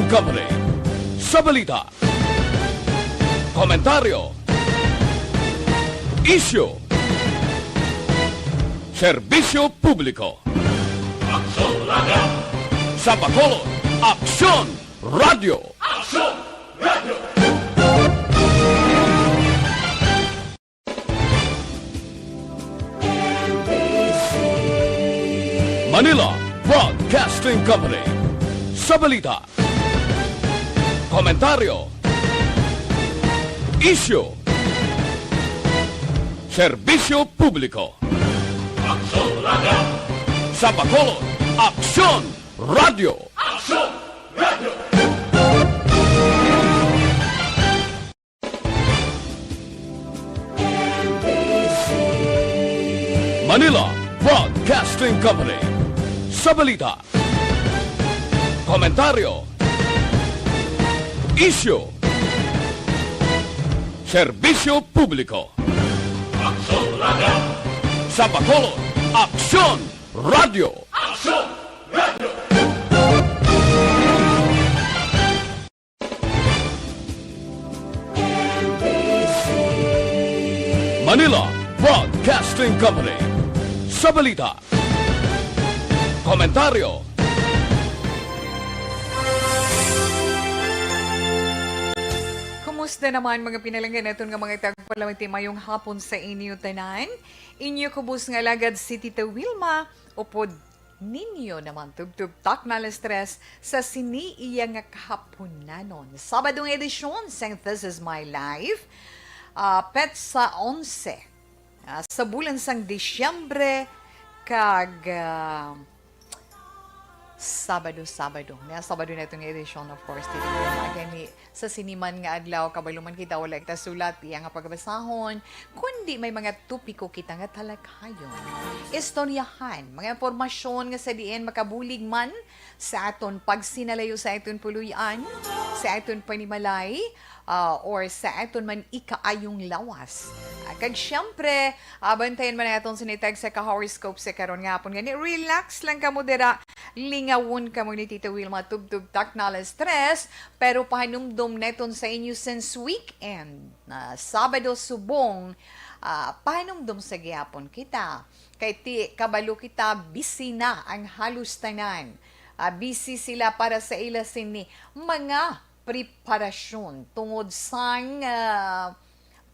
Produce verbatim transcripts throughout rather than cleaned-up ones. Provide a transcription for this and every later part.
Company. Sa balita, komentaryo, isyu, serbisyo publiko. Aksyon Radio! Sa Bacolod, Aksyon Radio! Aksyon Radio! Manila Broadcasting Company. Sa balita, komentaryo, isyu, serbisyo publiko. Aksyon Radio! Sa Bacolod, Aksyon Radio! Aksyon Radio! Manila Broadcasting Company. Sa balita, komentaryo, isyu, serbisyo publiko. Aksyon Radio! Sa Bacolod, Aksyon Radio! Aksyon Radio! Manila Broadcasting Company. Sa balita, komentaryo, kumusta naman, mga pinalangga naton nga mga tagpalamati? Mayong hapon sa inyo tanan. Inyo kubos nga alagad si Tita Wilma, upod ninyo naman tubtob takna alas tres sa sini iya nga kahaponanon. Sabado nga edisyon sang This Is My Life, ah, petsa onse, ah, sa bulan sang Disyembre, kag, ah, Sabado, Sabado. Nga Sabado na itong edisyon, of course, dito. Gani, sa sini man nga adlaw, kabalo man kita, wala kita sulat, iya nga pagbasahon, kundi may mga topiko kita nga talakayon. Istoryahan, mga impormasyon nga sa diin makabulig man sa aton pagsinalayo, sa aton puloy-an, sa aton panimalay, ah, or sa aton man ikaayong lawas. Ah, kag siyempre, ah, bantayan man naton sini tagsa ka horoscope sa karon nga hapon. Gani, relax lang kamo dira. Lingawon kamo ni Tita Wilma tubtob takna alas tres, pero pahanumdom naton sa inyo since weekend, ah, Sabado subong, ah, pahanumdom sa gihapon kita. Kay ti, kabalo kita, busy na ang halos tanan. Ah, busy sila para sa ila sini mga preparasyon tungod sang, ah,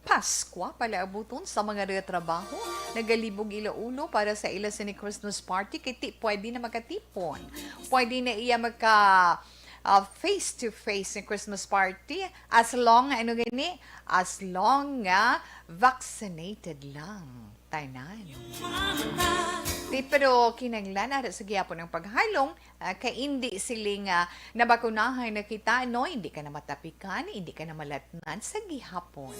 Paskwa palaabuton sa mga nagatrabaho, nagalibog ila ulo para sa ila sini Christmas party, kay ti pwede na makatipon. Pwede na iya maka, ah, face to face sa Christmas party, as long, ano gani, as long nga vaccinated lang tanan. Ti, pero kinahanglan ara sa gihapon ang paghalong, ah, kay indi siling, ah, nabakunahan na kita, no? Indi ka na matapikan, indi ka na malatnan sa gihapon.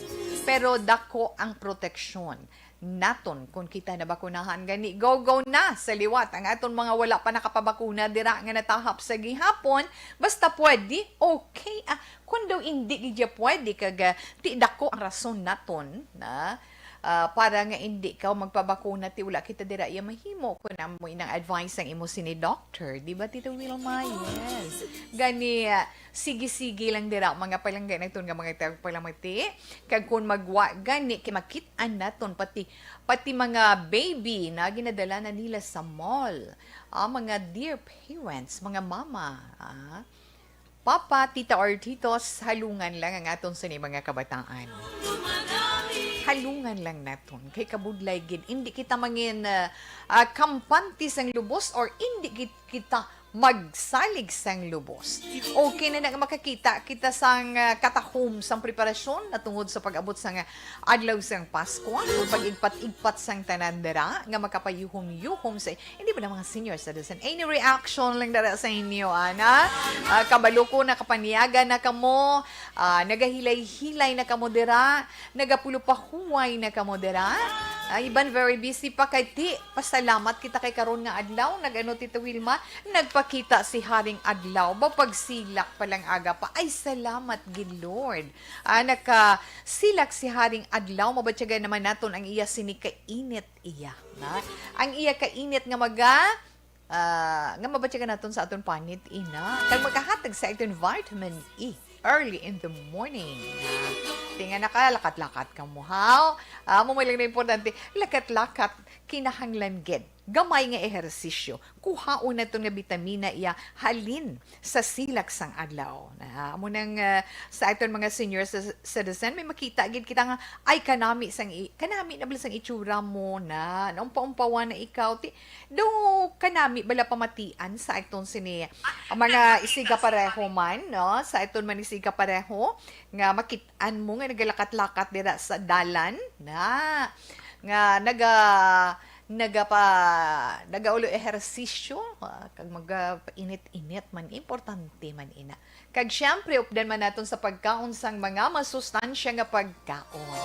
Pero dako ang proteksyon naton kung kita nabakunahan. Gani, go, go na sa liwat ang aton mga wala pa nakapabakuna dira nga natahap sa gihapon. Basta pwede, okay. Ah, kung daw indi gid siya pwede, kag, ah, ti dako ang rason naton na, ah, para nga indi ka magpabakuna, ti wala kita dira iya mahimo kung amo inang advice ang imo sini doctor, di ba, Tita Wilma? Yes. Gani, ah, sige-sige lang dira, mga palangga naton nga mga tagpalamati. Kag kung magwa gani, kay makit-an naton pati, pati mga baby na ginadala na nila sa mall. Ah, mga dear parents, mga mama, ah, Papa, Tita or Titos, halungan lang ang aton sini mga kabataan. Halungan lang naton. Kay kabudlay gid, indi kita mangin, ah, ah, kampante sang lubos or indi gid kita magsalig sang lubos. Okay na nga makakita kita sang, ah, katahom sang preparasyon na tungod sa pag-abot sang, ah, adlaw sang Pasko, o pag-igpat-igpat sang tanan dira nga makapayuhom-yuhom sa Hindi ba na mga senior citizen? Any reaction lang dara sa inyo, ana? Ah, kabalo ko, nakapanyaga na kamo, ah, nagahilay-hilay na kamo dira, nagapulopahuway na kamo dira. Ah, iban very busy pa kay ti, pasalamat kita kay karon nga adlaw, nag-ano, Tita Wilma, nagpakita si Haring Adlaw, ba pagsilak pa lang aga pa. Ay, salamat gid, Lord. Ah, nakasilak si Haring Adlaw, mabatyagan naman naton ang iya sini kainit iya, na? Ang iya kainit nga maga, ah, nga mabatyagan naton sa aton panit, ina. Kag makahatag sa aton vitamin E early in the morning. Ah, tinga nakalakat-lakat ka mo, haw? Ah, amo man lang na importante, lakat-lakat, kinahanglan gid. Gamay nga ehersisyo. Kuhaon naton nga bitamina iya halin sa silak sang adlaw. Na, amo nang, ah, sa aton mga senior ci-, citizen, may makita gid kita nga, "Ay, kanami sang i-, kanami na bala sang itsura mo na. Naumpawan na ikaw." Ti-, do kanami bala pamatian sa aton sini, ang mga isiga pareho man, no? Sa aton man isiga pareho, nga makit-an mo nga nagalakat-lakat dira sa dalan, na, nga naga-, nagapa-, nagaulo ehersisyo, ah, kag magapainit-init man, importante man ina. Kag siyempre, updan man naton sa pagkaon sang mga masustansya nga pagkaon.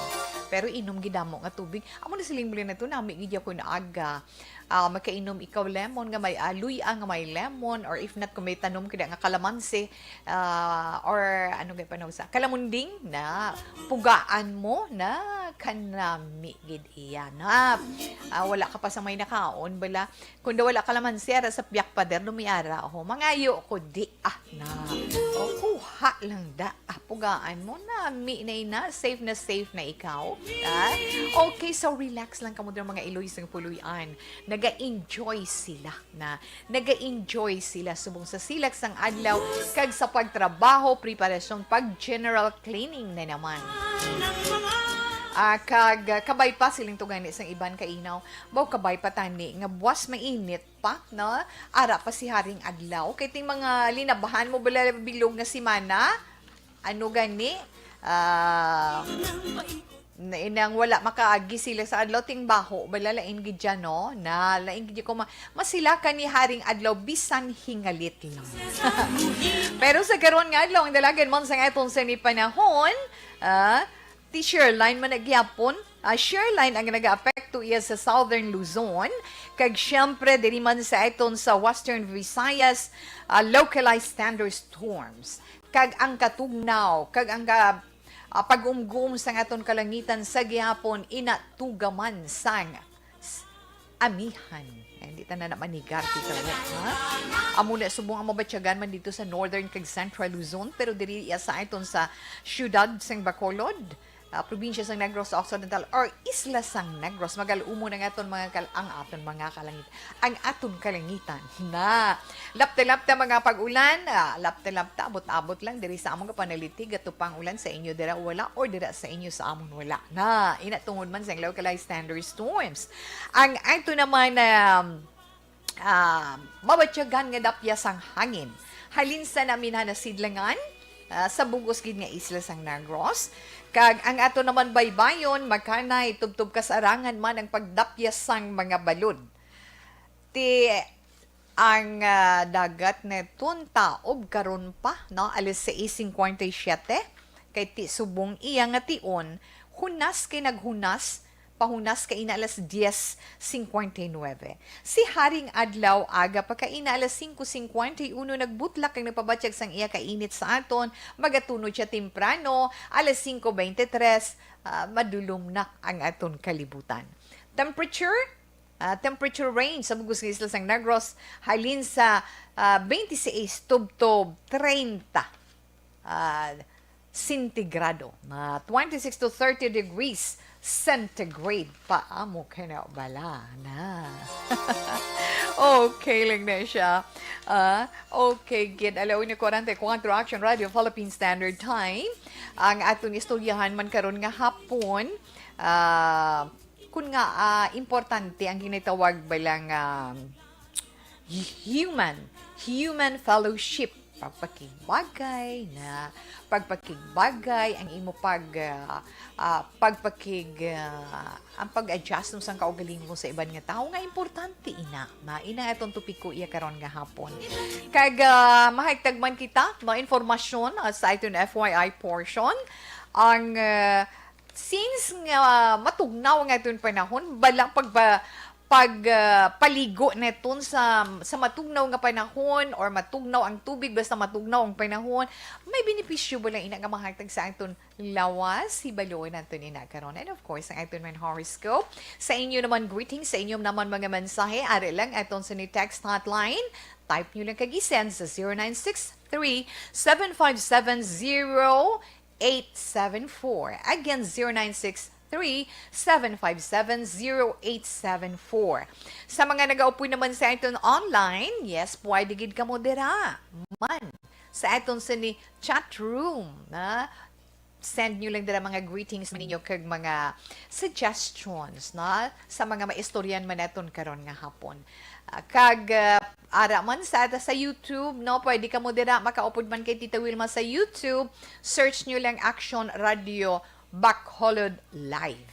Pero inom gid damo nga tubig. Amo na siling muli nato, nami gid ako inaaga. Ah, makainom ikaw lemon nga may aloe, ah, nga may lemon, or if not, kung may tanom ka nga kalamansi, ah, or ano gay panawsa, kalamunding na, pugaan mo na, kanami gid iya na. Ah, wala ka pa sa may nakaon bala. Kung daw wala kalamansi, ara sa piyak pader, lumiara ho. Mangayo ko di, ah, na. O, kuha lang da. Ah, pugaan mo, nami na ina, safe na safe na ikaw. Ah? Okay, so relax lang kamo dira, mga iloy sang puloy-an. Naga-enjoy sila na. Naga-enjoy sila subong sa silak sang adlaw kag sa pagtrabaho, preparasyon, pag general cleaning na naman. Ah, kag, ah, kabay pa siling tugani sang iban ka inaw. Baw kabay pa tani nga buwas mainit pa, no? Ara pa si Haring Adlaw. Kay ting mga linabahan mo bala bilog nga simana, ano gani? Ah, na, nang wala makaagi sila sa adlaw, ting baho bala, lain gid dyan, no? Na, lain gid ko ma-, masilakan ni Haring Adlaw, bisan hingalit lang. Pero sa karon nga adlaw, ang dalagan man sa aton sini panahon, ah, ti Sherline man na gyapon. Ah, Sherline ang nagaapekto iya sa Southern Luzon, kag siyempre diri man sa aton sa Western Visayas, ah, localized thunderstorms. Kag ang katugnaw, kag ang ka-, ah, pag-umgum sang aton kalangitan sa gihapon, ina tugaman sang s-, amihan. Ay, hindi ta na manigar, tita mo, ha? Amo na subong ang mabatyagan man dito sa Northern kag Central Luzon, pero diri iya sa aton sa siyudad sang Bacolod, ah, probinsya sang Negros Occidental or Isla sang Negros. Magalumo na nga aton mga kal-, ang aton mga kalangit, ang aton kalangitan na lapta-lapta mga pag-ulan, ah, lapta-lapta, abot-abot lang diri sa among kapanalitig, ato pang ulan sa inyo dira wala or dira sa inyo sa amon wala. Na, ina tungod man sa localized thunderstorms. Ang ato naman, um, ah, mabatyagan nga dapya sang hangin. Halin sa namin na sidlangan, ah, sa bugos gid nga isla sang Negros. Kag ang ato naman baybayon, makanay, tubtob kasarangan man ang pagdapya sang mga balod. Ti ang, ah, dagat neton taob karon pa, no? Alas sais cincuenta y siete, kay ti subong iya nga tion, hunas kay naghunas, pahunas kay ina alas diez cincuenta y nueve. Si Haring Adlaw aga pa kay ina alas singko cincuenta y uno nagbutlak kag nagpabatyag sang iya kainit sa aton, magatunod siya temprano, alas singko veintitrés, ah, madulom na ang aton kalibutan. Temperature, ah, temperature range sa bugos nga isla sang Negros, halin sa, ah, twenty-six tubtob treinta, ah, sentigrado, na twenty-six to thirty degrees centigrade pa amo kay na bala na. Okay lang na siya. Ah, okay, gid. Alauna kuwarenta y kuwatro, Action Radio Philippine Standard Time. Ang aton istoryahan man karon nga hapon, ah, kun nga, ah, importante ang ginatawag bala nga human, human fellowship, pagpakigbagay na, pagpakigbagay ang imo pag, ah, ah, pagpakig, ah, ang pag-adjust mo sang kaugalingon mo sa iban nga tawo nga importante ina. Na, ina atong topiko iya karon nga hapon. Kag, ah, mahagtag man kita, no, informasyon, ah, sa aton F Y I portion, ang, ah, since nga matugnaw nga aton panahon, bala pagba-, pag, ah, paligo naton sa, sa matugnaw nga panahon or matugnaw ang tubig, basta matugnaw ang panahon, may benepisyo ba lang ina nga mahatag sa aton lawas? Hibaluon naton ina karon. And of course, ang aton man horoscope. Sa inyo naman greetings, sa inyo naman mga mensahe, ari lang aton sa ni text hotline. Type nyo lang kag i-send sa zero nine six three, seven five seven, zero eight seven four. Again, zero nine six three, seven five seven, zero eight seven four. Sa mga nagaupoy naman sa aton online, yes, pwede gid kamo dira man sa aton sini chat room, na send nyo lang dira mga greetings ninyo kag mga suggestions na sa mga maistoryan man naton karon nga hapon. Ah, kag, ah, ara man sa, sa YouTube, no, pwede kamo dira makaupod man kay Tita Wilma sa YouTube. Search nyo lang Action Radio Bacolod Live.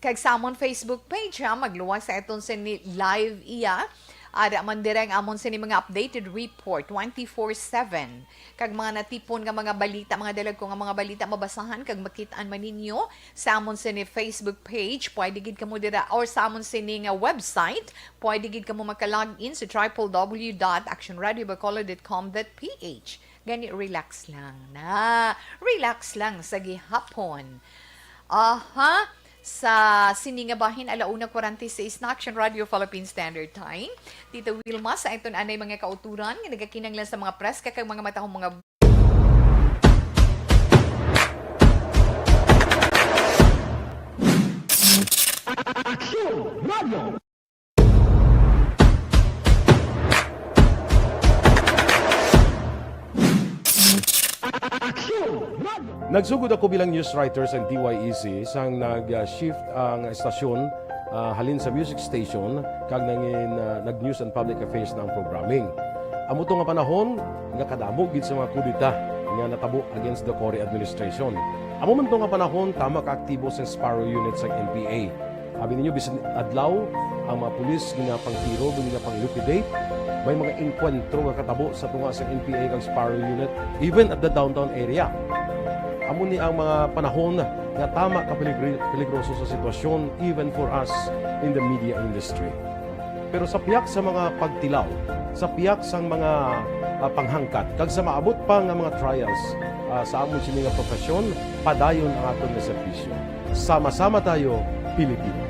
Kag sa amon Facebook page, ha, magluwas sa aton sini live iya. Ara man dira ang amon sini mga updated report twenty-four seven. Kag mga natipon nga mga balita, mga dalagko nga mga balita mabasahan kag makit-an man ninyo sa amon sini Facebook page, pwede gid kamo dira, or sa amon sini nga website, pwede gid kamo maka-log in sa triple W dot action radio bacolod dot com dot P H. Gani, relax lang na. Relax lang sa gihapon. Aha. Sa sini nga bahin, ala una forty-six na Action Radio Philippine Standard Time. Tita Wilma, sa aton anay mga kauturan nga nagakinanglan sa mga preska kag mga matahong mga Action Radio. Nagsugod ako bilang news writer sa D Y E C sang nag-shift ang estasyon, ah, halin sa music station kag nangin, ah, nag-news and public affairs na ang programming. Amo to nga panahon nga kadamo gid sa mga kudeta nga natabo against the Cory administration. Amo man to nga panahon tama ka aktibo sa Sparrow Unit sa N P A. Abi ninyo, bisan adlaw, ang mga pulis ginapangtiro, ginapang-liquidate. May mga engkwentro nga katabo sa tunga sa N P A kag Sparrow Unit, even at the downtown area. Amo ni ang mga panahon nga tama ka peligri-, peligroso sa sitwasyon, even for us in the media industry. Pero sa pihak sa mga pagtilaw, sa pihak sang mga, ah, panghangkat, kag sa maabot pa nga mga trials, ah, sa amon sini nga profesyon, padayon ang aton nga serbisyo. Sama-sama tayo, Pilipino.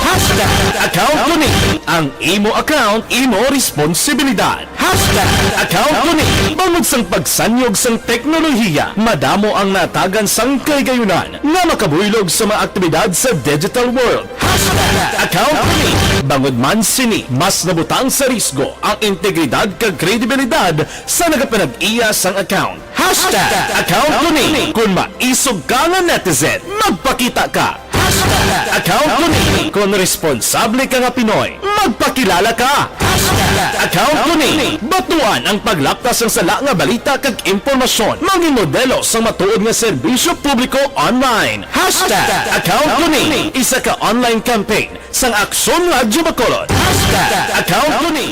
Hashtag account ko ni. Ang imo account, imo responsibilidad. Hashtag account ko ni. Bangod sang pagsanyog sang teknolohiya, madamo ang natagan sang kahigayunan nga makabuylog sa mga aktibidad sa digital world. Hashtag account ko ni. Bangod man sini, mas nabutang sa risgo ang integridad kag kredibilidad sa nagapanag-iya sang account. Hashtag account ko ni. Kung maisog ka nga netizen, magpakita ka. Hashtag account ko ni. Kung responsable ka nga Pinoy, magpakilala ka. Hashtag account ko ni. Batuan ang paglapta sang sala nga balita kag impormasyon. Mangin modelo sang matuod nga serbisyo publiko online. Hashtag account ko ni. Isa ka online campaign sang Aksyon Radyo Bacolod. Hashtag account ko ni.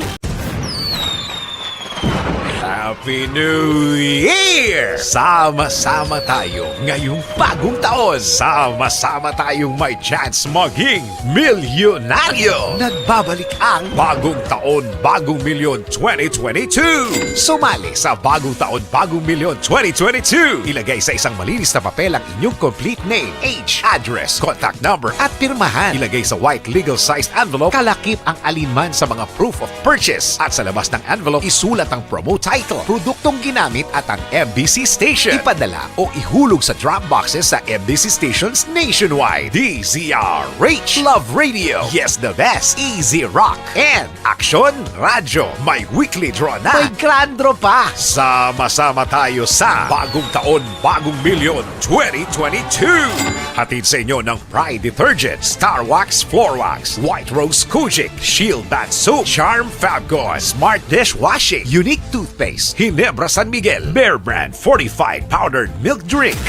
Happy New Year! Sama-sama tayo ngayong bagong taon. Sama-sama tayong may chance maging milyonaryo. Nagbabalik ang Bagong Taon, Bagong Milyon twenty twenty-two. Sumali sa Bagong Taon, Bagong Milyon twenty twenty-two. Ilagay sa isang malinis na papel ang inyong complete name, age, address, contact number, at pirmahan. Ilagay sa white legal-sized envelope, kalakip ang alinman sa mga proof of purchase. At sa labas ng envelope, isulat ang promo title, produktong ginamit, at ang M B C station. Ipadala o ihulog sa drop boxes sa M B C stations nationwide. D Z R H, Love Radio, Yes the Best, Easy Rock, and Aksyon Radyo, may weekly draw na. May grand draw pa. Sama-sama tayo sa Bagong Taon, Bagong Milyon twenty twenty-two. Hatid sa inyo ng Pride Detergent, Star Wax Floor Wax, White Rose Kojic, Shield Bath Soap, Charm Fabcon, Smart Dishwashing, Unique Toothpaste, Ginebra San Miguel, Bear Brand Fortified Powdered Milk Drink.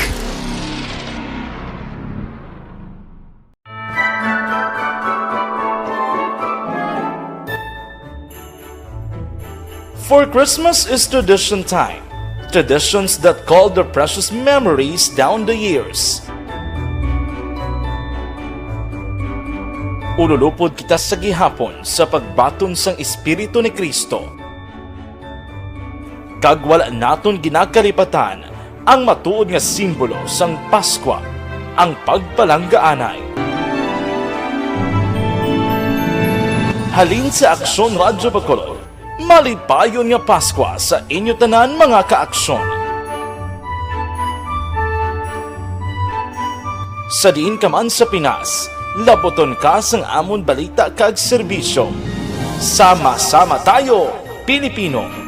For Christmas is tradition time. Traditions that call their precious memories down the years. Ululupod kita sa gihapon sa pagbaton sang Espiritu ni Cristo, kag wala naton ginakalipatan ang matuod nga simbolo sang Paskwa, ang pagpalanggaanay. Halin sa Aksyon Radyo Bacolod, malipayon nga Paskwa sa inyo tanan, mga kaaksyon. Sa diin ka man sa Pinas, labuton ka sang amon balita kag serbisyo. Sama-sama tayo, Pilipino!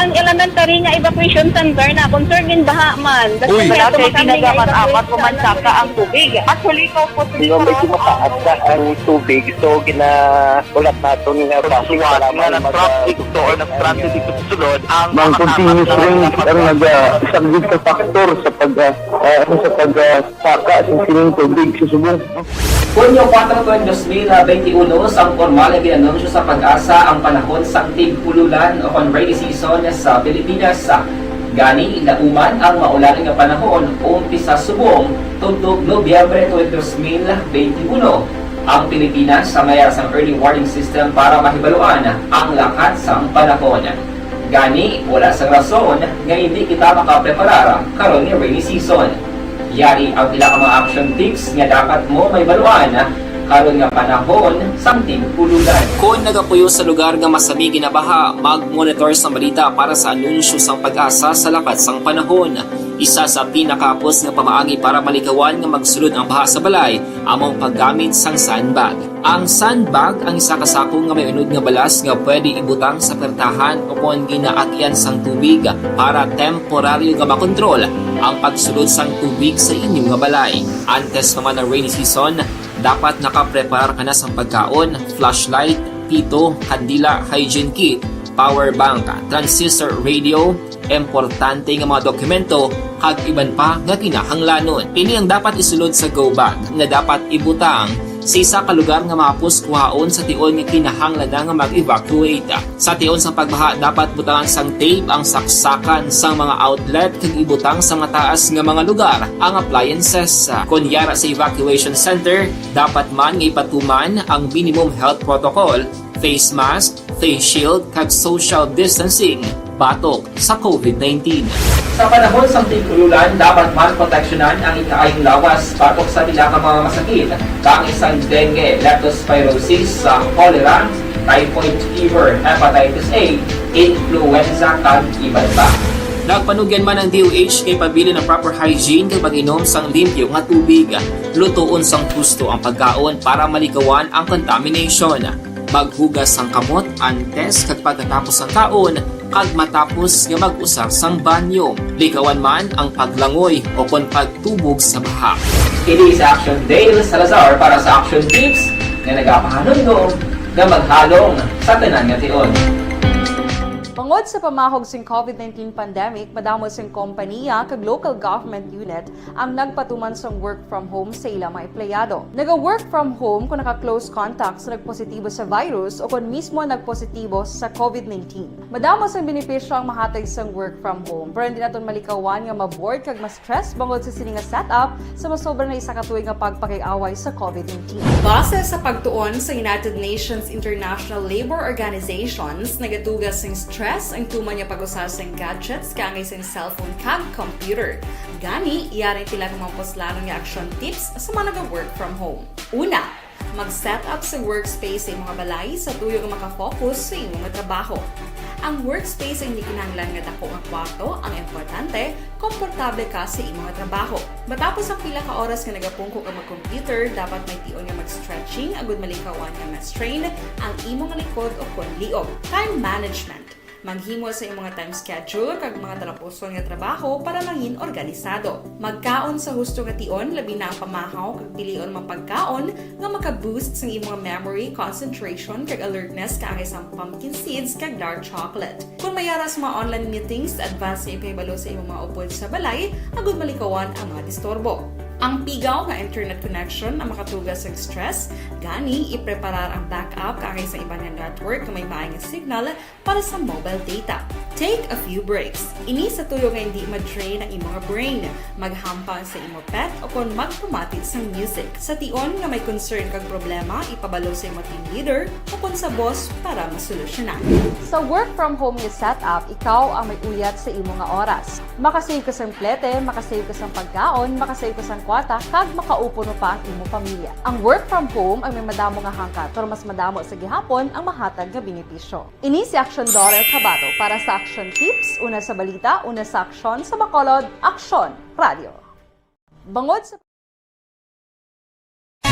Ang elementary nga evacuation center na concern in baha man. Uy. Wala kay kami nga tinaga man, evacuation apat ko man saka ang tubig. Actually, ko po. Nga medyo mataas na ang tubig, so ginaulat naton nga basi nga wala man nag-traffic to or nag-transit dito sa sulod ang mga continuous rain ang nag-, ah, isang big factor sa pag, ah, ah, ano, sa pag, ah, saka sa sining tubig sa subong. Hunyo kuwatro, twenty twenty-one, sang pormal nga ginanunsyo sa PAGASA ang panahon sang tig-ululan o kon rainy season sa Pilipinas. Gani, lauman ang maulan nga panahon, umpisa subong tubtob Nobyembre twenty twenty-one. Ang Pilipinas sa mayara sang early warning system para mahibaluan ang lakat sang panahon. Gani, wala sang rason nga hindi kita makapreparar karon nga rainy season. Yari ang pila ka mga action tips nga dapat mo mahibaluan karon nga panahon sang tig-ululan. Kon nagapuyo sa lugar nga masami ginabaha, mag-monitor sa balita para sa anunsyo sang PAGASA sa lakat sang panahon. Isa sa pinakahapos nga pamaagi para malikawan nga magsulod ang baha sa balay amo ang paggamit sang sandbag. Ang sandbag ang isa ka sako nga may unod nga balas nga pwede ibutang sa pertahan o kon ginaagyan sang tubig para temporaryo nga makontrol ang pagsulod sang tubig sa inyo nga balay. Antes pa man ang rainy season, dapat nakapreparar ka na sang pagkaon, flashlight, pito, kandila, hygiene kit, power bank, transistor radio, importante nga mga dokumento, kag iban pa nga kinahanglanon. Ini ang dapat isulod sa go bag nga dapat ibutang sa isa ka lugar nga mahapos kuhaon sa tion nga kinahanglan na nga mag-evacuate. Sa tion sang pagbaha, dapat butangan sang tape ang saksakan sang mga outlet kag ibutang sa mataas nga mga lugar ang appliances. Kon yara sa evacuation center, dapat man nga ipatuman ang minimum health protocol, face mask, face shield, kag social distancing batok sa COVID nineteen. Sa panahon sang tig-ululan, dapat man proteksyonan ang ikaayong lawas batok sa pila ka mga masakit, kaangay sang dengue, leptospirosis, sa cholera, typhoid fever, hepatitis A, influenza, kag iban pa. Nagpanugyan man ang D O H nga ipabilin ang proper hygiene kag mag-inom sang limpyo nga tubig. Lutoon sang husto ang pagkaon para malikawan ang contamination. Maghugas sang kamot antes kag pagkatapos sang kaon, kag matapos nga mag-usar sang banyo. Likawan man ang paglangoy o kon pagtubog sa baha. Ini si Action Dale Salazar para sa Action Tips nga nagapahanumdom nga maghalong sa tanan nga tion. Bangod sa pamahog sing COVID nineteen pandemic, madamo sing kompanya kag local government unit ang nagpatuman sang work from home sa ila mga empleyado. Naga-work from home kung naka-close contact sa nagpositibo sa virus o kon mismo nagpositibo sa COVID nineteen. Madamo sang benepisyo ang mahatag sang work from home, pero hindi naton malikawan nga ma-bored kag ma-stress bangod sa sini nga setup sa masobra na isa ka tuig nga pagpakig-away sa COVID nineteen. Base sa pagtuon sa United Nations International Labour Organizations, nagatuga sing stress ang tuman nga pag-usar sing gadgets kaangay sing cellphone kag computer. Gani, yari ang pila ka mga puslanon nga action tips sa mga naga-work from home. Una, mag-set up sa workspace sa imo nga balay sa tuyo nga makafocus sa imo nga trabaho. Ang workspace ang hindi kinahanglan nga dako nga kwarto, ang importante, komportable ka sa imo nga trabaho. Matapos ang pila ka oras nga nagapungko ka mag-computer, dapat may tion nga mag-stretching agud malikawan nga ma-strain ang imo nga likod o kon liog. Time management. Maghimo sa imo nga time schedule kag mga talapuson nga trabaho para mangin organisado. Magkaon sa husto nga tion, labi na ang pamahaw kag pilion man pagkaon nga maka-boost sang imo nga memory, concentration, kag alertness kaangay sang pumpkin seeds kag dark chocolate. Kon may ara sa mga online meetings, advance nga ipahibalo sa imo mga upod sa balay agud malikawan ang mga disturbo. Ang pigaw nga internet connection ang makatuga sa stress, gani ipreparar ang backup kaangay sa iban nga network nga may maay nga signal para sa mobile data. Take a few breaks. Ini sa tuyo nga hindi ma-drain ang imo nga brain, maghampang sa imo pet, o kon magpamati sang music. Sa tion nga may concern kag problema, ipabalo sa imo team leader o kon sa boss para masolusyonan. Sa work from home nga setup, ikaw ang may uyat sa imo nga oras. Makasave ka sang plete, makasave ka sang pagkaon, makasave ka sang kwarta, kag makaupo mo pa ang imo pamilya. Ang work from home ang may madamo nga hangkat, pero mas madamo sa gihapon ang mahatag nga benepisyo. Ini si Action Daughter Kabato para sa Action Tips, una sa balita, una sa aksyon, sa Bacolod, Aksyon Radio. Bangod sa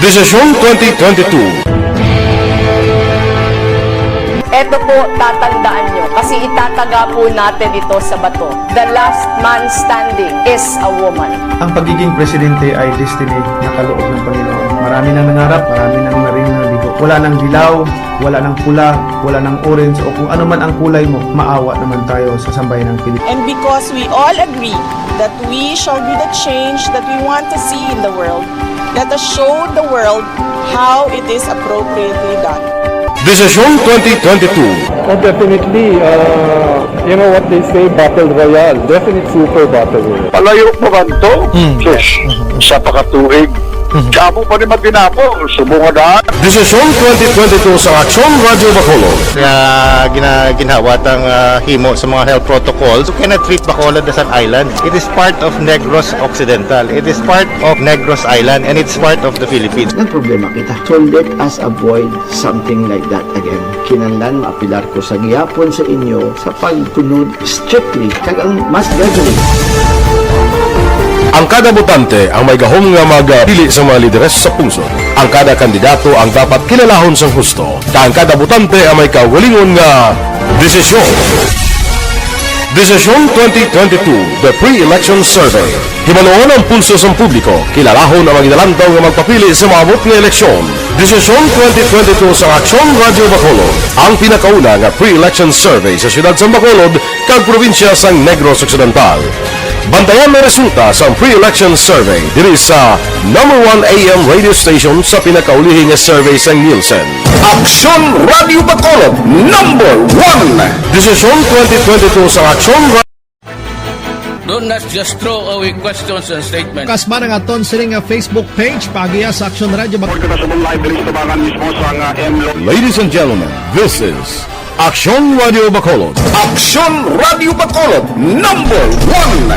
Desisyon twenty twenty-two. Eto po, tatandaan nyo, kasi itataga po natin ito sa bato. The last man standing is a woman. Ang pagiging presidente ay destiny na kaloob ng Panginoon. Marami nang nangarap, marami nang naring nabigo. Wala nang dilaw, wala nang pula, wala nang orange, o kung ano man ang kulay mo, maawa naman tayo sa sambayanang Pilipinas. And because we all agree that we shall be the change that we want to see in the world, let us show the world how it is appropriately done. Desisyon twenty twenty-two. Oh, definitely, uh, you know what they say, battle royale. Definite super battle royale. Palayo pa man to? Hmm. Sus, sa pakatuig. Mhm. Kamo pa ni maginapo, subong nga daan. Desisyon twenty twenty-two sa Aksyon Radyo Bacolod. Nga gina-, ginhawa tang, ah, himo sa mga health protocols. You cannot treat Bacolod as an island. It is part of Negros Occidental. It is part of Negros Island, and it's part of the Philippines. Nagproblema kita. So let us avoid something like that again. Kinahanglan maapilar ko sa gihapon sa inyo sa pagsunod strictly kag ang mass gathering. Ang kada botante ang may gahom nga magpili sa mga lideres sa pungsod. Ang kada kandidato ang dapat kilalahon sang husto, kag ang kada botante ang may kaugalingon nga desisyon. Desisyon twenty twenty-two, The Pre-Election Survey. Hibaluon ang pulso sang publiko, kilalahon ang mga ginalantaw nga magpapili sa maabot nga eleksyon. Desisyon twenty twenty-two sa Aksyon Radyo Bacolod, ang pinakauna nga pre-election survey sa siyudad sang Bacolod kag probinsya sang Negros Occidental. Bantayan ang resulta sang pre-election survey diri sa number one A M radio station sa pinakaulihi nga survey sang Nielsen. Aksyon Radyo Bacolod, number one. Desisyon twenty twenty-two sa Aksyon Ra- Do not just throw away questions and statements. Kasman ang aton sini nga Facebook page, paagiha sa Aksyon Radyo Bac- Pagkakasabong live diri sa tabangan mismo sa nga M Lo- Ladies and gentlemen, this is Aksyon Radyo Bacolod. Aksyon Radyo Bacolod, number one.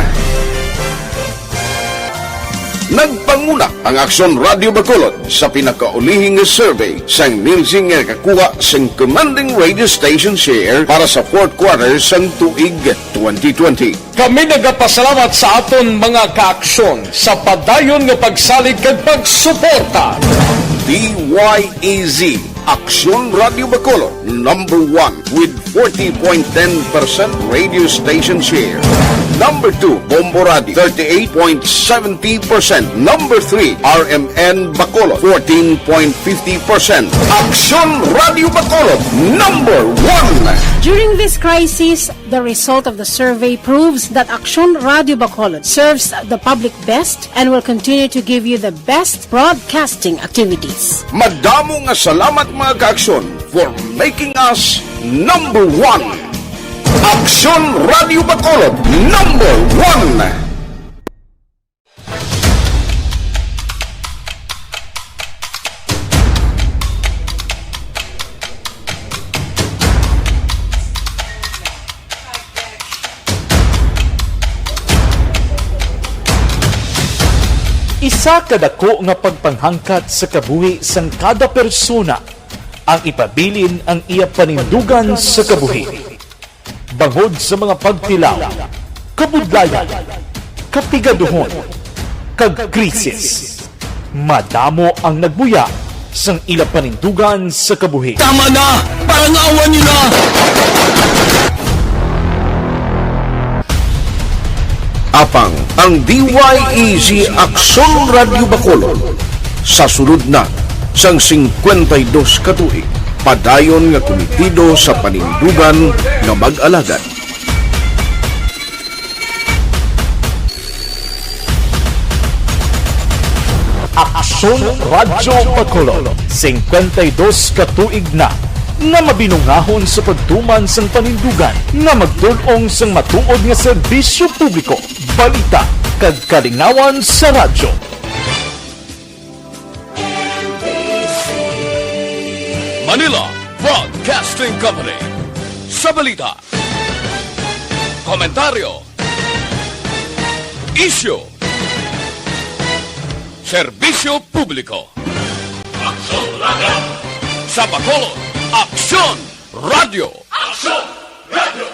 Nagpanguna ang Aksyon Radyo Bacolod sa pinakaulihi nga survey sang Nielsen nga nakakuha sang commanding radio station share para sa fourth quarter sang tuig twenty twenty. Kami nagapasalamat sa aton mga kaaksyon sa padayon nga pagsalig kag pagsuporta. D Y E Z, Aksyon Radyo Bacolod, number one with forty point ten percent radio station share. Number two, Bombo Radio, thirty-eight point seventy percent. Number three, R M N Bacolod, fourteen point fifty percent. Aksyon Radyo Bacolod, number one. During this crisis, the result of the survey proves that Aksyon Radyo Bacolod serves the public best and will continue to give you the best broadcasting activities. Madamo nga salamat, mga kaaksyon, for making us number one. Aksyon Radyo Bacolod, number one. Isa ka dako nga pagpanghangkat sa kabuhi sang kada persona ang ipabilin ang iya panindugan sa kabuhi. Bangod sa mga pagtilaw, kabudlayan, kapigaduhon, kag krisis, madamo ang nagbuya sang ila panindugan sa kabuhi. Tama na! Parangawan niyo na! Apang ang D Y E Z Aksyon Radyo Bacolod sa sulod na sang singkwenta y dos ka tuig, padayon nga kumitido sa panindugan nga mag-alagad. Son Radyo Bacolod, singkwenta y dos ka tuig na nga mabinungahon sa pagtuman sang panindugan nga magtul-ong sang matuod nga serbisyo publiko, balita, kag kalingawan sa radyo. Manila Broadcasting Company. Sa balita, komentaryo, isyu, serbisyo publiko. Aksyon Radio! Sa Bacolod, Aksyon Radio! Aksyon Radio!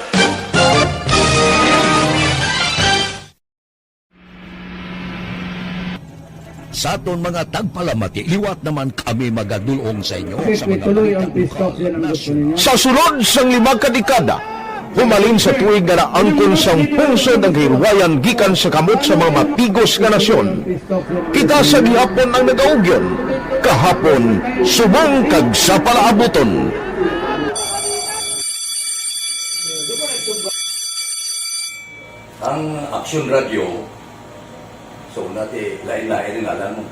Sa aton mga tagpalamati, liwat naman kami magadulong sa inyo sa mga balita lokal, nasyonal. Sa sulod sang lima ka dekada, humalin sa tuig nga naangkon sang pungsod ang kahilwayan gikan sa kamot sa mga mapigos nga nasyon, kita sa gihapon ang nagaugyon, kahapon, subong kag sa palaabuton. Ang Aksyon Radio, so, nati, lain-lain ang ngalan mo.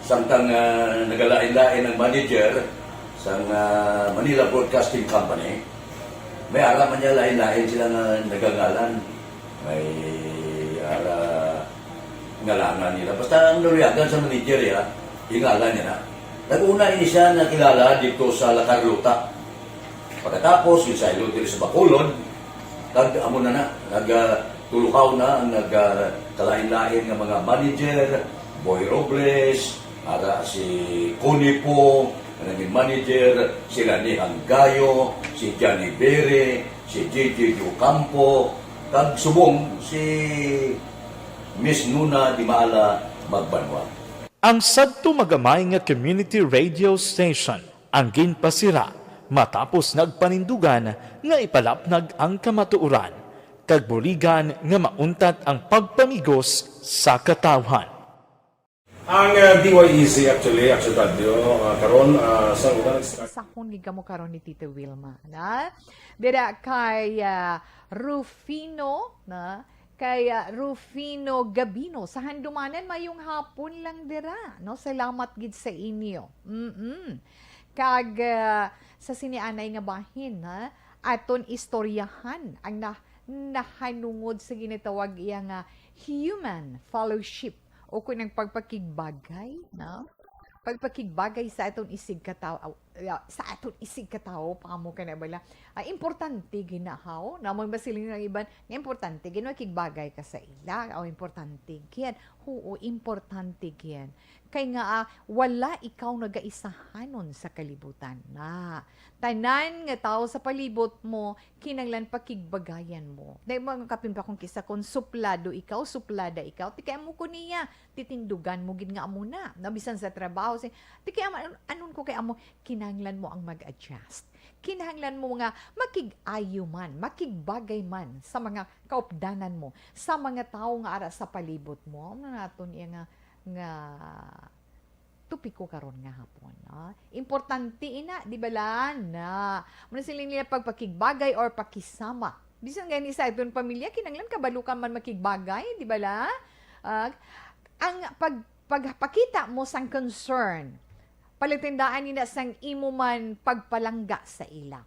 Samtang, ah, nagalain-lain ang manager sang, ah, Manila Broadcasting Company, may ara man niya lain-lain sila nga nagangalan. May ara ngalangan nila. Basta ang naluyagan sa manager, ya, ingalan niya na. Nag-una ini siya nakilala dito sa La Carlota. Pagkatapos, ginsaylo diri sa Bacolod, kag amo na na, nag, ah, tulukaw na ang nag, ah, kalain-lain nga mga manager, Boy Robles, ara si Connie Po, nga naging manager, si Rani Hanggayo, si Johnny Bere, si J J Ocampo, kag subong si Miss Nuna Dimala Magbanwa. Ang sadto magamay nga community radio station ang ginpasira matapos nagpanindugan nga ipalapnag ang kamatuoran kag buligan nga mauntat ang pagpamigos sa katawhan. Ang, uh, D Y E C actually, Action Radio, uh, karon, uh, sa una nag-start. Sahon gid kamo karon ni Tita Wilma, na? Dira kay, uh, Rufino, na? Kay, ah, Rufino Gabino sa Handumanan, mayong hapon lang dira, no? Salamat gid sa inyo. Mm-mm. Kag, ah, sa sini anay nga bahin, ha? Aton istoryahan ang na-, nahanungod sa ginatawag iya nga human fellowship o kung ang pagpakigbagay, no? Pagpakigbagay sa aton isigkatawo, ah, sa aton isigkatawo, pa mo ka na bala. Ah, importante ginahaw, na may masiling ng iban, nga importante gid makigbagay ka sa ila. O, importante gid. Huo, importante gid. Kay nga, ah, wala ikaw nagaisahanon sa kalibutan. Na, tanan nga tawo sa palibot mo, kinahanglan pakigbagayan mo. Dahil mga kapin pa kung kisa kung suplado ikaw, suplada ikaw, ti kay amo ko niya, titindugan mo gid nga amo na. Na, bisan sa trabaho, si, ti kay amo, an-, anon ko kay amo, kinahanglan mo ang mag-adjust. Kinahanglan mo nga makig-ayo man, makigbagay man sa mga kaupdanan mo, sa mga tawo nga ara sa palibot mo. Ano naton iya nga, nga topiko karon nga hapon, no? Importante ina, di ba la? Na, muna sila nila pagpakigbagay or pakisama. Bisan gani sa aton pamilya, kinahanglan kabalo ka man makigbagay, di ba la? Ah, ang pag-, pagpakita mo sang concern, palatandaan nila sang imo man pagpalangga sa ila.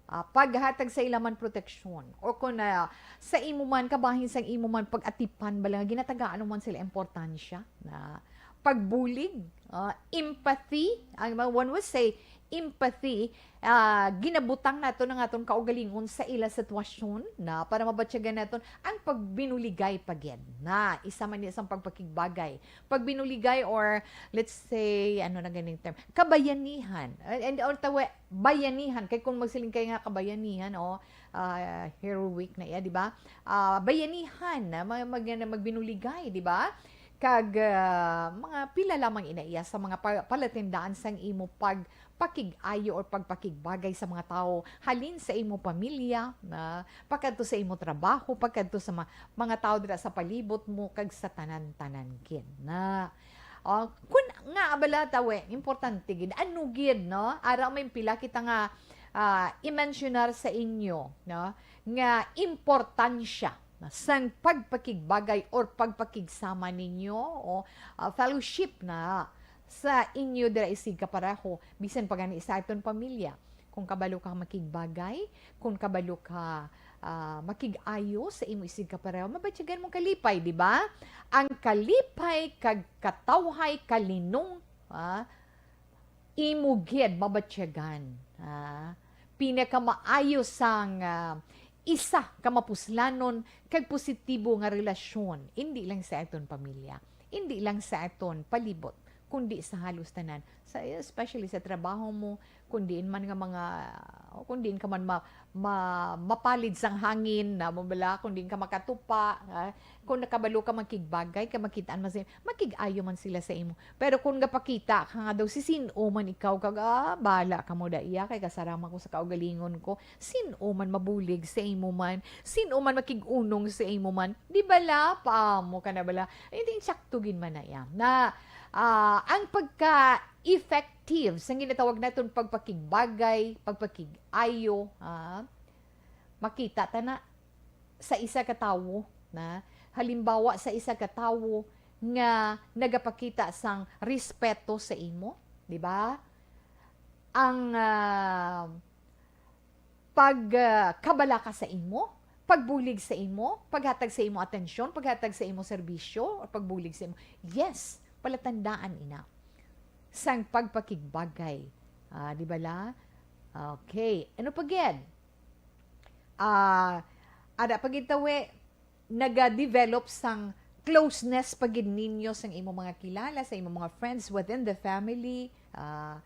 Ah, paghatag sa ila man proteksyon, o kung, ah, sa imo man, kabahin sang imo man pag-atipan, bala nga ginatagaan mo man sila importansya, na pagbulig, ah, empathy, ang mga, one would say, empathy, ah, ginabutang naton ang aton kaugalingon sa ila sitwasyon na para mabatyagan naton ang pagbinuligay pa gid. Na, isa man ni isang pagpakigbagay. Pagbinuligay or, let's say, ano na ganing term? Kabayanihan. And, and, or tawa, bayanihan. Kay kung magsiling kay nga kabayanihan, o, ah, heroic na iya, di ba? Ah, bayanihan, na mag-, mag-, na magbinuligay, di ba? Kag, ah, mga pila lamang ina iya sa mga pa-, palatindaan sang imo pagpakig-ayo or pagpakigbagay sa mga tawo halin sa imo pamilya, na pagkadto sa imo trabaho, pagkadto sa ma-, mga tawo dira sa palibot mo, kag sa tanan-tanan gid na. Ah, kun nga abala tawe, importante gid. Ano gid, no? Ara may pila kita nga, ah, i-mensionar sa inyo, no? Nga importansya sang pagpakigbagay or pagpakigsama ninyo o, ah, fellowship na sa inyo dira isigkapareho, bisan pa gani sa aton pamilya. Kung kabalo ka makigbagay, kung kabalo ka, ah, makig-ayo sa imo isigkapareho, mabatyagan mo kalipay, di ba? Ang kalipay kag katawhay kalinong, ah, imo gid mabatyagan, ah. Pinakamaayo sang, ah, isa ka mapuslanon kag positibo nga relasyon, indi lang sa aton pamilya, indi lang sa aton palibot, kundi sa halos tanan, sa, especially sa trabaho mo, kung diin man nga mga, o kung diin ka man ma-, ma-, mapalid sang hangin, na mo bala, kung diin ka makatupa, ah, kung nakabalo ka makigbagay, ka makitaan man sa, makig-ayo man sila sa imo. Pero kung gapakita ka nga daw si sin-o man ikaw, kag, ah, bala ka mo da iya, kay kasarang man ko sa kaugalingon ko, sin-o man mabulig sa imo man, sin-o man makig-unong sa imo man, di bala, paamo ka na bala. Hindi, insakto gid man na iya. Na, ah, ang pagka-effective sa ginatawag naton pagpakigbagay, pagpakig-ayo, ah, makita ta na sa isa ka tawo, na halimbawa sa isa ka tawo nga nagapakita sang respeto sa imo, di ba? Ang, ah, pag, ah, kabalaka sa imo, pagbulig sa imo, paghatag sa imo atensyon, paghatag sa imo serbisyo, o pagbulig sa imo. Yes, palatandaan ina sang pagpakigbagay. Ah, di bala? Okay. Ano pa gid? Ah, ada pa gid tawi, naga-develop sang closeness pa gid ninyo sang imo mga kilala, sa imo mga friends within the family. Ah,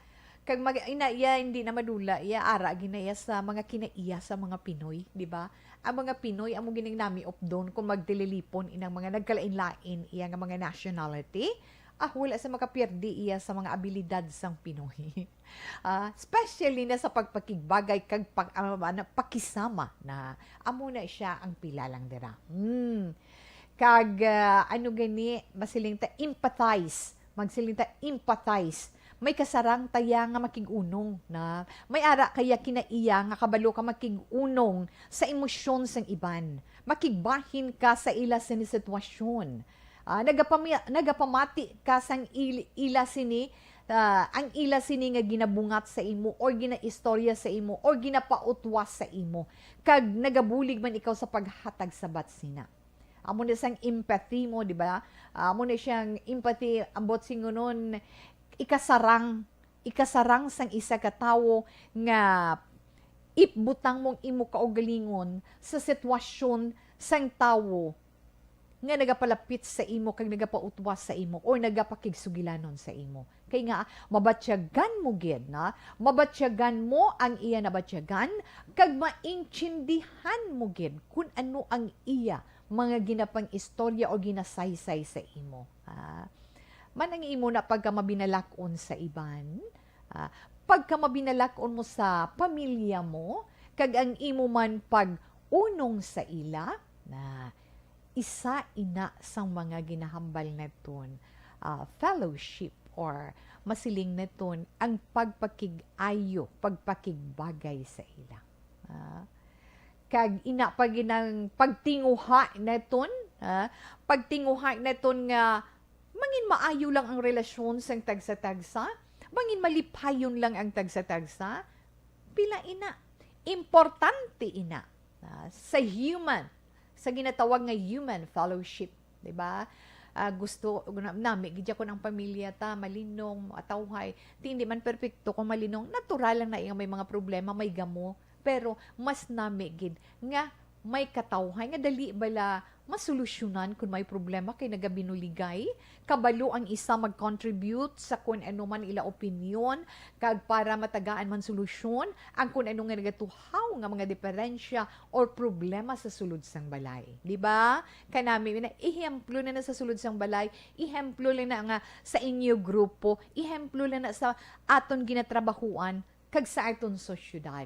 kag mag-, ina iya, hindi na madula iya, ara gid na iya sa mga kinaiya sa mga Pinoy, di ba? Ang mga Pinoy, amo gid ang namiop doon kung magtililipon inang mga nagkalain-lain iya nga mga nationality. Ah, wala sa makapierdi iya sa mga abilidad sang Pinoy. Ah, especially na sa pagpakigbagay kag pag-, ah, ano, pakisama na. Amo na siya ang pila lang dira. Hmm. Kag, ah, ano gani, masiling ta empathize. Magsiling ta empathize. May kasarang taya nga makig-unong na. May ara kaya kinaiya nga kabalo ka makig-unong sa emosyon sang iban. Makigbahin ka sa ila sini sitwasyon. Ah, nagapami-, nagapamati ka sang il-, ila sini, ah, ang ila sini nga ginabungat sa imo or ginaistorya sa imo or ginapautwas sa imo, kag nagabulig man ikaw sa paghatag sabat sina. Amo na sang empathy mo, di ba? Amo na siyang empathy, ambot singunon, ikasarang, ikasarang sang isa ka tawo nga ipbutang mong imo kaugalingon sa sitwasyon sang tawo nga nagapalapit sa imo kag nagapautwas sa imo or nagapakigsugilanon sa imo. Kay nga, mabatyagan mo gid, na? Mabatyagan mo ang iya nabatyagan, kag maintindihan mo gid kun ano ang iya mga ginapang-istorya o ginasaysay sa imo. Ha? Man ang imo na pagkamabinalak-on sa iban, ah, pagkamabinalak-on mo sa pamilya mo, kag ang imo man pag-unong sa ila, na isa ina sang mga ginahambal naton, ah, fellowship or masiling naton ang pagpakig-ayo, pagpakigbagay sa ila. Ah, kag ina pa gid ang pagtinguha naton, ah, pagtinguha naton nga mangin maayo lang ang relasyon sang tagsa-tagsa, mangin malipayon lang ang tagsa-tagsa. Pila ina? Importante ina, ah, sa human, sa ginatawag nga human fellowship, di ba? Ah, gusto, na-, nami gid kon ang pamilya ta malinong, atawhay. Ti hindi man perpekto kung malinong, natural lang na iya may mga problema, may gamo. Pero mas nami gid nga may katawhay nga dali bala masolusyonan kun may problema kay nagabinuligay. Kabalo ang isa mag-contribute sa kun ano man ila opinyon, kag para matagaan man solusyon ang kun ano nga nagatuhaw nga mga diferensya or problema sa sulod sang balay. Di ba? Kanami na, ehemplo na na sa sulod sang balay, ehemplo lang na nga sa inyo grupo, ehemplo lang na sa aton ginatrabahuan, kag sa aton sosyedad.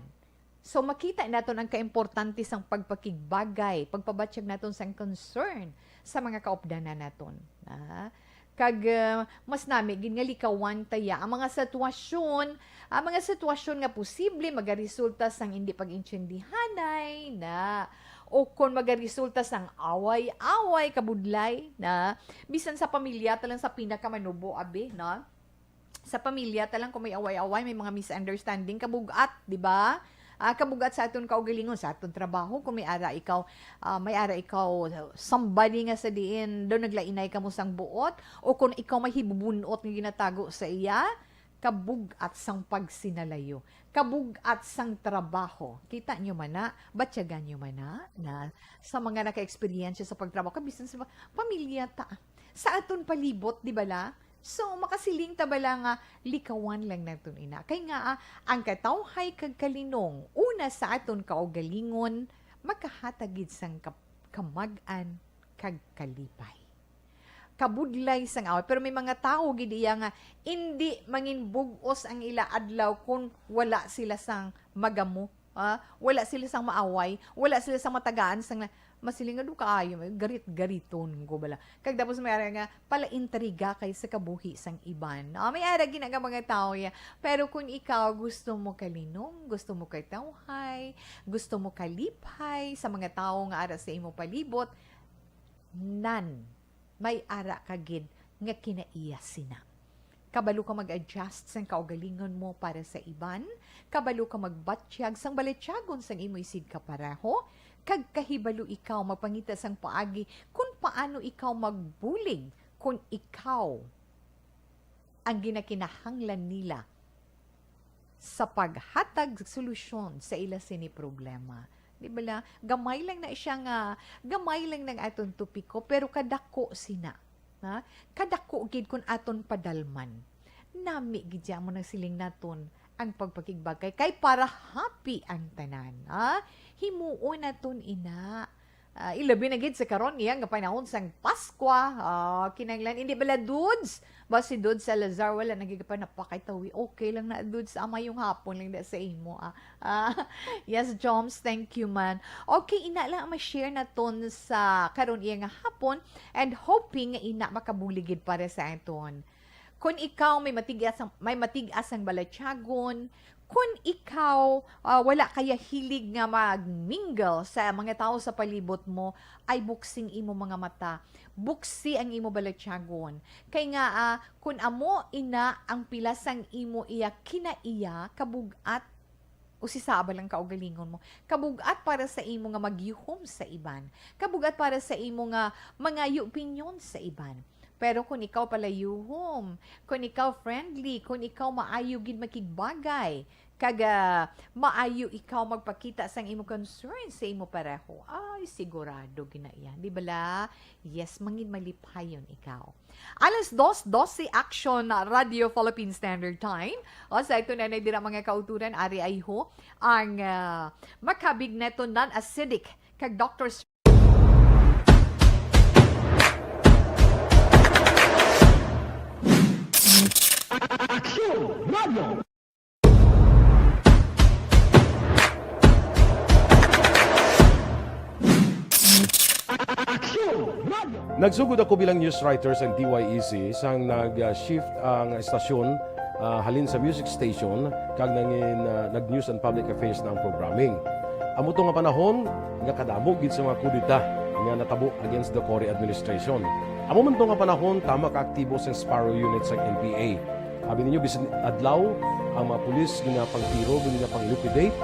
So, makita naton ang kaimportante sang pagpakigbagay, pagpabatyag naton sang concern sa mga kaupdanan naton. Ah, kag, ah, mas nami gid nga likawan ta ya ang mga sitwasyon, ang mga sitwasyon nga posible magaresulta sang hindi pag-intindihanay na, o kon magaresulta sang away-away, kabudlay na, bisan sa pamilya ta lang sa pinakamanubo, abi, no? Sa pamilya, talang kung may away-away, may mga misunderstanding, kabug-at, di ba? Ah, kabug-at sa aton kaugalingon, sa aton trabaho, kung may ara ikaw, ah, may ara ikaw somebody nga sa diin daw naglainay kamo sang buot, o kung ikaw may hibubunot nga ginatago sa iya, kabug-at sang pagsinalayo, kabug-at sang trabaho. Kita nyo man na, batyagan nyo man na, na sa mga naka-eksperyensya sa pagtrabaho, kabisan sa mga pamilya ta, sa aton palibot, di ba la? So, makasiling ta bala nga likawan lang naton ina? Kay nga, ah, ang katawhay kag kalinong, una sa aton kaugalingon, makahatag gid sang kap-, kamag-an kag kalipay. Kabudlay sang away. Pero may mga tawo gid iya nga indi mangin bug-os ang ila adlaw kun wala sila sang magamo. Ah, wala sila sang maaway, wala sila sang matagaan sang na-, masiling nga do kaayo, may garit-gariton ko bala. Kag tapos may ara nga palaintriga kay sa kabuhi sang iban. Ah, may ara gina nga mga tawo ya. Pero kung ikaw gusto mo kalinong, gusto mo katawhay, gusto mo kalipay sa mga tawo nga ara sa imo palibot, nan, may ara ka gid nga kinaiya sina. Kabalo ka mag-adjust sang kaugalingon mo para sa iban, kabalo ka magbatyag sang balatyagon sang imo isigkapareho, kag kahibalo ikaw magpangita sang paagi kon paano ikaw magbulig kon ikaw ang ginakinahanglan nila sa paghatag solusyon sa ila sini problema. Di ba la? Gamay lang na siya nga, gamay lang nang aton topiko, pero kadako sina. Ha? Kadako gid kun aton padalman. Nami gid siya mo nang siling naton ang pagpakigbagay kay para happy ang tanan. Ha? Himuon naton ina. Ah, ilabi na gid sa karon iya nga panahon sang Paskwa. Ah, kinahanglan, hindi bala, Dudes? Ba si Dudes Salazar, wala na gid pa napakay tawi. Okay lang na, Dudes. Ah, mayong hapon lang da sa imo, ah. Ah, yes, Joms, thank you, man. Okay, ina lang ang ma-share naton sa karon iya nga hapon, and hoping nga ina makabulig gid para sa aton. Kun ikaw may matigas ang, may matigas ang balatyagon, kun ikaw, ah, wala kaya hilig nga mag-mingle sa mga tawo sa palibot mo, ay buksing imo mga mata, buksi ang imo balatyagon. Kay nga, ah, kun amo ina ang pila sang imo iya kinaiya, kabug-at, usisa bala ang kaugalingon mo, kabug-at para sa imo nga magyuhom sa iban, kabug-at para sa imo nga mangayo opinyon sa iban. Pero kung ikaw palayuhom, kung ikaw friendly, kung ikaw maayo gid makigbagay, kag, ah, maayo ikaw magpakita sang imo concern sa imo pareho, ay, sigurado gid na iya. Di bala? Yes, mangin malipayon ikaw. Alas dos doce, Action Radio Philippine Standard Time. O, sa ito na na dira, mga kauturan, ari ay ho ang, ah, makabig neto non-acidic kag Doctor Action Radio! Action Radio! Nagsugod ako bilang news writer sa D Y E C sang nag-shift ang estasyon, ah, halin sa music station kag nangin, ah, nag-news and public affairs na ang programming. Amo to nga panahon nga kadamo gid sa mga kudeta nga natabo against the Cory administration. Amo man to nga panahon, tama ka aktibo sang Sparrow Unit sang N P A. Abi ninyo, bisan adlaw, ang mga pulis ginapangtiro, ginapang-liquidate.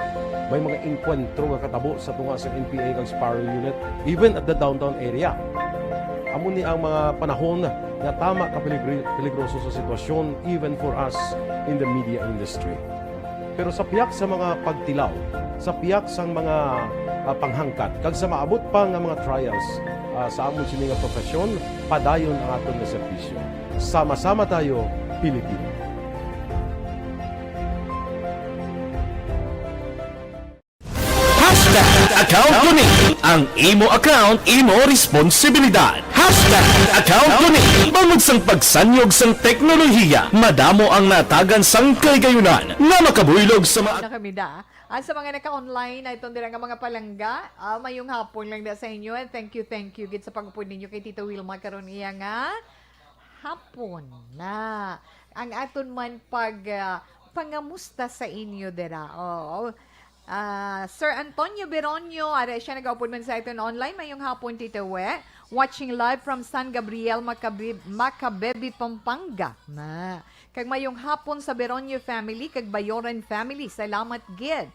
May mga engkwentro nga katabo sa tunga sang N P A kag Sparrow Unit, even at the downtown area. Amo ni ang mga panahon nga tama ka peligri-, peligroso sa sitwasyon, even for us in the media industry. Pero sa pihak sa mga pagtilaw, sa pihak sang mga, ah, panghangkat, kag sa maabot pa nga mga trials, ah, sa amon sini nga profesyon, padayon ang aton nga serbisyo. Sama-sama tayo, Pilipino. Hashtag account ko ni. Ang imo account, imo responsibilidad. Hashtag account ko ni. Bangod sang pagsanyog sang teknolohiya, madamo ang natagan sang kahigayonan nga makabuylog sa ma- Na kami da. At sa mga naka-online, ay itong dira nga mga palangga, ah, mayong hapon lang da sa inyo. And thank you, thank you gid sa pag-upod ninyo kay Tita Wilma karon iya nga hapon na. Ang aton man pag, ah, pangamusta sa inyo dira. Oo. Ah, Sir Antonio Beronio, ara siya nagaupod man sa aton online. Mayong hapon, Tita We. Watching live from San Gabriel, Macabe-, Macabebe, Pampanga. Na. Kag mayong hapon sa Beronio family, kag Bayoran family. Salamat gid.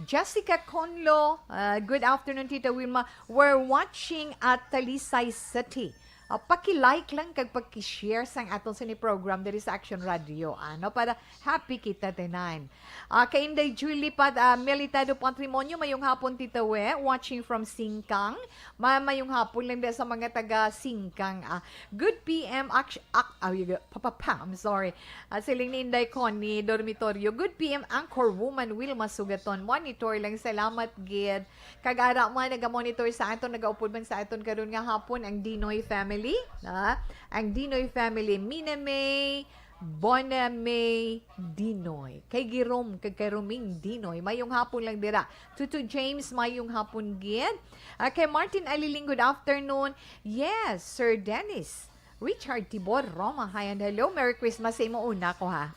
Jessica Conlo, ah, good afternoon, Tita Wilma. We're watching at Talisay City. Ah, paki-like lang kag paki-share sang aton sini program diri sa Action Radio, ano, para happy kita tanan. Ah, kay Inday Julie Pat, ah, Militado Patrimonio, mayong hapon, Tita We, watching from Singkang. Ma-, mayong hapon lang din sa mga taga Singkang, ah. Good P M, actu-, ac-, ah, yun, pa, pa, pa, I'm sorry. Ah, siling ni Inday Connie Dormitorio, "Good P M, Anchor Woman Wilma Sugaton. Monitor lang, salamat gid." Kag ara man, naga-monitor sa aton, nagaupod man sa aton karon nga hapon ang Dinoy family, ah, ang Dinoy family, Mina May, Bona May Dinoy. Kay Girom, kag kay Roming Dinoy. Mayong hapon lang dira. Tutu James, mayong hapon gid. Ah, kay Martin Aliling, good afternoon. Yes, Sir Dennis. Richard Tibor Roma, hi and hello. Merry Christmas sa imo una ko, ha.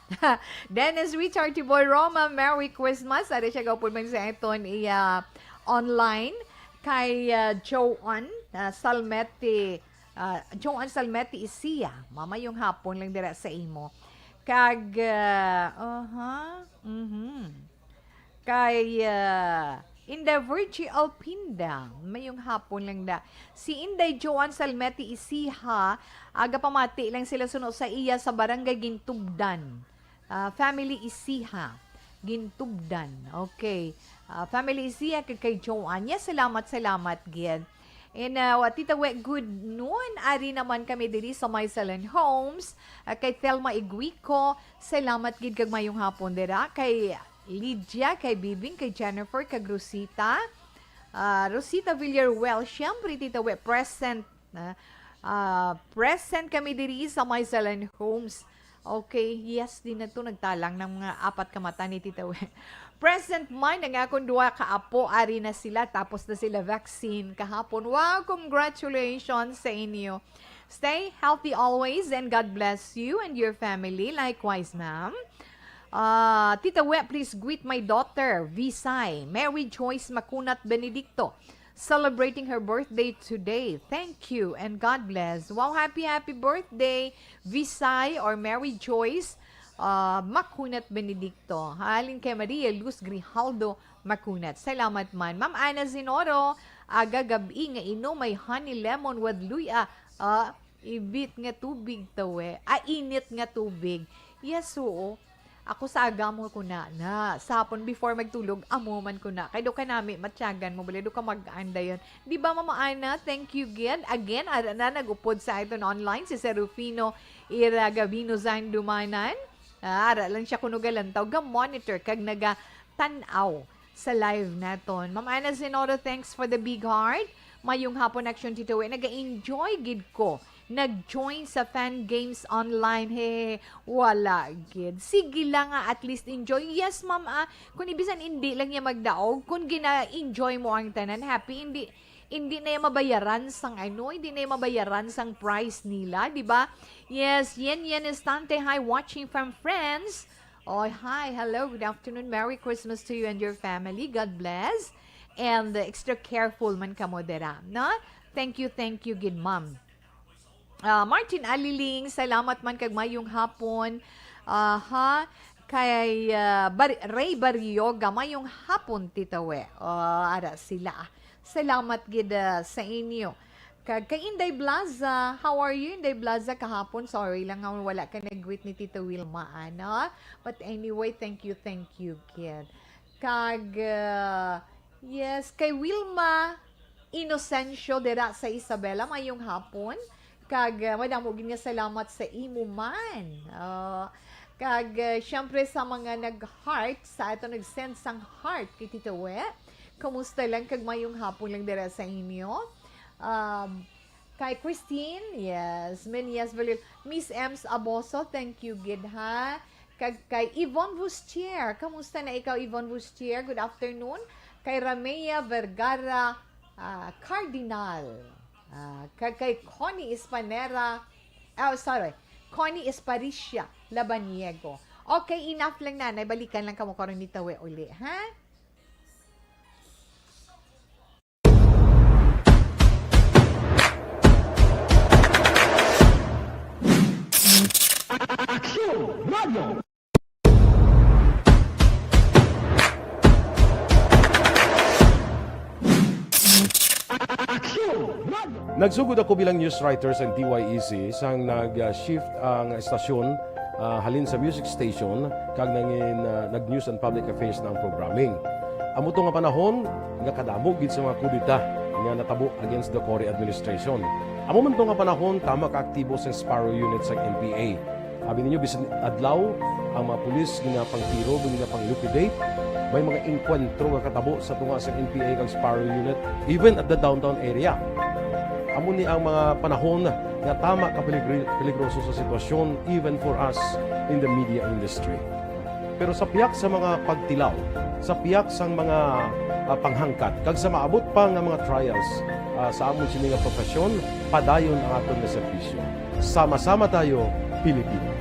Dennis Richard Tibor Roma, Merry Christmas. Ari siya gaupod man sa aton iya online kay, ah, Joan, ah, Salmete, ah, Joan Salmete Isiya. Mamayong hapon lang dira sa imo. Kag, ah, aha, mhm. Kay, ah, Inday Virgie Alpinda, mayong hapon lang da. Si Inday Joan Salmete Isiha, agapamati lang sila suno sa iya sa Barangay Gintubdan. Ah, family Isiha, Gintubdan. Okay. Ah, family Isiha kay, kay Joan. Yes, salamat, salamat, gid. And, ah, wa, Tita We, good noon. Ari naman kami diri sa May Salon Homes. Ah, kay Thelma Iguico, salamat gid kag mayong hapon dira. Kay Lydia, kay Bibing, kay Jennifer, kag Rosita. Ah, Rosita Villaruel, siyempre, Tita We, present na. Ah, present kami diri sa May Salon Homes. Okay, yes, di na to nagtalang ng mga apat ka mata ni Tita We. Present man ang akong duha ka apo, ari na sila, tapos na sila vaccine kahapon. Wow, congratulations sa inyo. Stay healthy always and God bless you and your family. Likewise, ma'am. Ah, Tita We, please greet my daughter, Visay, Mary Joyce Macunat Benedicto, celebrating her birthday today. Thank you and God bless. Wow, happy, happy birthday, Visay or Mary Joyce, ah, Macunat Benedicto. Halin kay Maria Luz Grijaldo Macunat. Salamat man. Ma'am Ana Zinoro, aga gab-i nga inom may honey lemon with luya. Ah, ibit nga tubig, Tita We. Ah, init nga tubig. Yes, oo. Ako sa aga amo ko na, na. Sa hapon before magtulog, amo man ko na. Kay do ka nami, matyagan mo, bali do ka mag-andayon. Di ba, Mama Ana? Thank you, gid. Again, ara na, nag-upod sa aton online, si Serufino Ira Gabino Zandumanan. Ah, ara lang siya kuno galantaw, ga-monitor, kag naga-tan-aw sa live naton. Ma'am Ana Zenoro, thanks for the big heart. Mayong hapon, Action Tito. Eh, naga-enjoy gid ko. Nag-join sa fan games online. He, wala gid. Sige lang nga, at least enjoy. Yes, ma'am, ah. Kung ibisan hindi lang niya magdaog, kung gina-enjoy mo ang tanan, happy, hindi, hindi na yung mabayaran sang ano, hindi na yung mabayaran sang price nila, di ba? Yes, Yen Yen Estante, hi, watching from France. Oh, hi, hello, good afternoon. Merry Christmas to you and your family. God bless. And, uh, extra careful man kamo dira, no? Thank you, thank you, gid, ma'am. Ah, Martin Aliling, salamat man kag mayong hapon. Aha, kay, ah, Bar-, Ray Barrioga, mayong hapon, Tita We. Oh, ara sila. Salamat gid, ah, sa inyo. Kag kay Inday Blaza, how are you, Inday Blaza, kahapon? Sorry lang nga wala ka nag-greet ni Tita Wilma, ano? But anyway, thank you, thank you, kid. Kag, ah, yes, kay Wilma Inocencio dira sa Isabela, mayong hapon. Kag, ah, madamo gid nga salamat sa imo man. Ah, kag, ah, syempre sa mga nag-heart, sa ato nag-send sang heart kay Tita We. Kumusta lang kag mayong hapon lang dira sa inyo? Um, kay Christine, yes. Menias Valil. Miss Ems Aboso, thank you gid, ha. Kag kay Yvonne Vustier. Kamusta na ikaw, Yvonne Vustier? Good afternoon. Kay Ramea Vergara, ah, Cardinal. Ah, kag kay Connie Espanera. Oh, sorry. Connie Esparicia Labaniego. Okay, enough lang na. Naibalikan lang kamo karon ni Tita We uli, ha? Aksyon Radio! Aksyon Radio! Nagsugod ako bilang news writer sa D Y E C sang nag-shift ang estasyon, ah, halin sa music station kag nangin, ah, nag-news and public affairs na ang programming. Amo to nga panahon nga kadamo gid sa mga kudeta nga natabo against the Cory administration. Amo man to nga panahon, tama ka aktibo sang Sparrow Unit sang N P A. Abi ninyo, bisan adlaw, ang mga pulis ginapangtiro, ginapang-liquidate. May mga engkwentro nga katabo sa tunga sa N P A kag Sparrow Unit, even at the downtown area. Amo ni ang mga panahon nga tama ka peligri-, peligroso sa sitwasyon, even for us in the media industry. Pero sa pihak sa mga pagtilaw, sa pihak sang mga, ah, panghangkat, kag sa maabot pa nga mga trials, ah, sa amon sini nga profesyon, padayon ang aton nga serbisyo. Sama-sama tayo, Pilipino.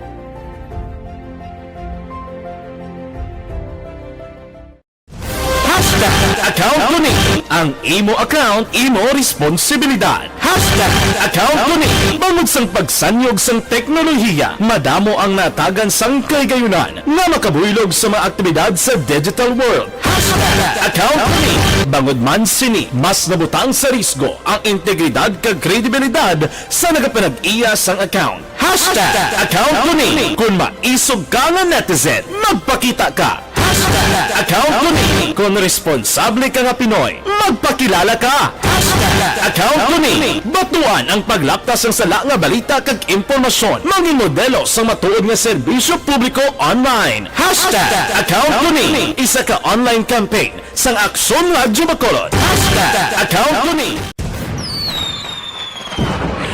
Hashtag account ko ni. Ang imo account, imo responsibilidad. Hashtag account ko ni. Bangod sang pagsanyog sang teknolohiya, madamo ang natagan sang kahigayunan nga makabuylog sa mga aktibidad sa digital world. Hashtag account ko ni. Bangod man sini, mas nabutang sa risgo ang integridad kag kredibilidad sa nagapanag-iya sang account. Hashtag account ko ni. Kung maisog ka nga netizen, magpakita ka. Hashtag account ko ni. Kung responsable ka nga Pinoy, magpakilala ka. Hashtag account ko ni. Batuan ang paglapta sang sala nga balita kag impormasyon. Mangin modelo sang matuod nga serbisyo publiko online. Hashtag account ko ni. Isa ka online campaign sang Aksyon Radyo Bacolod. Hashtag account ko ni.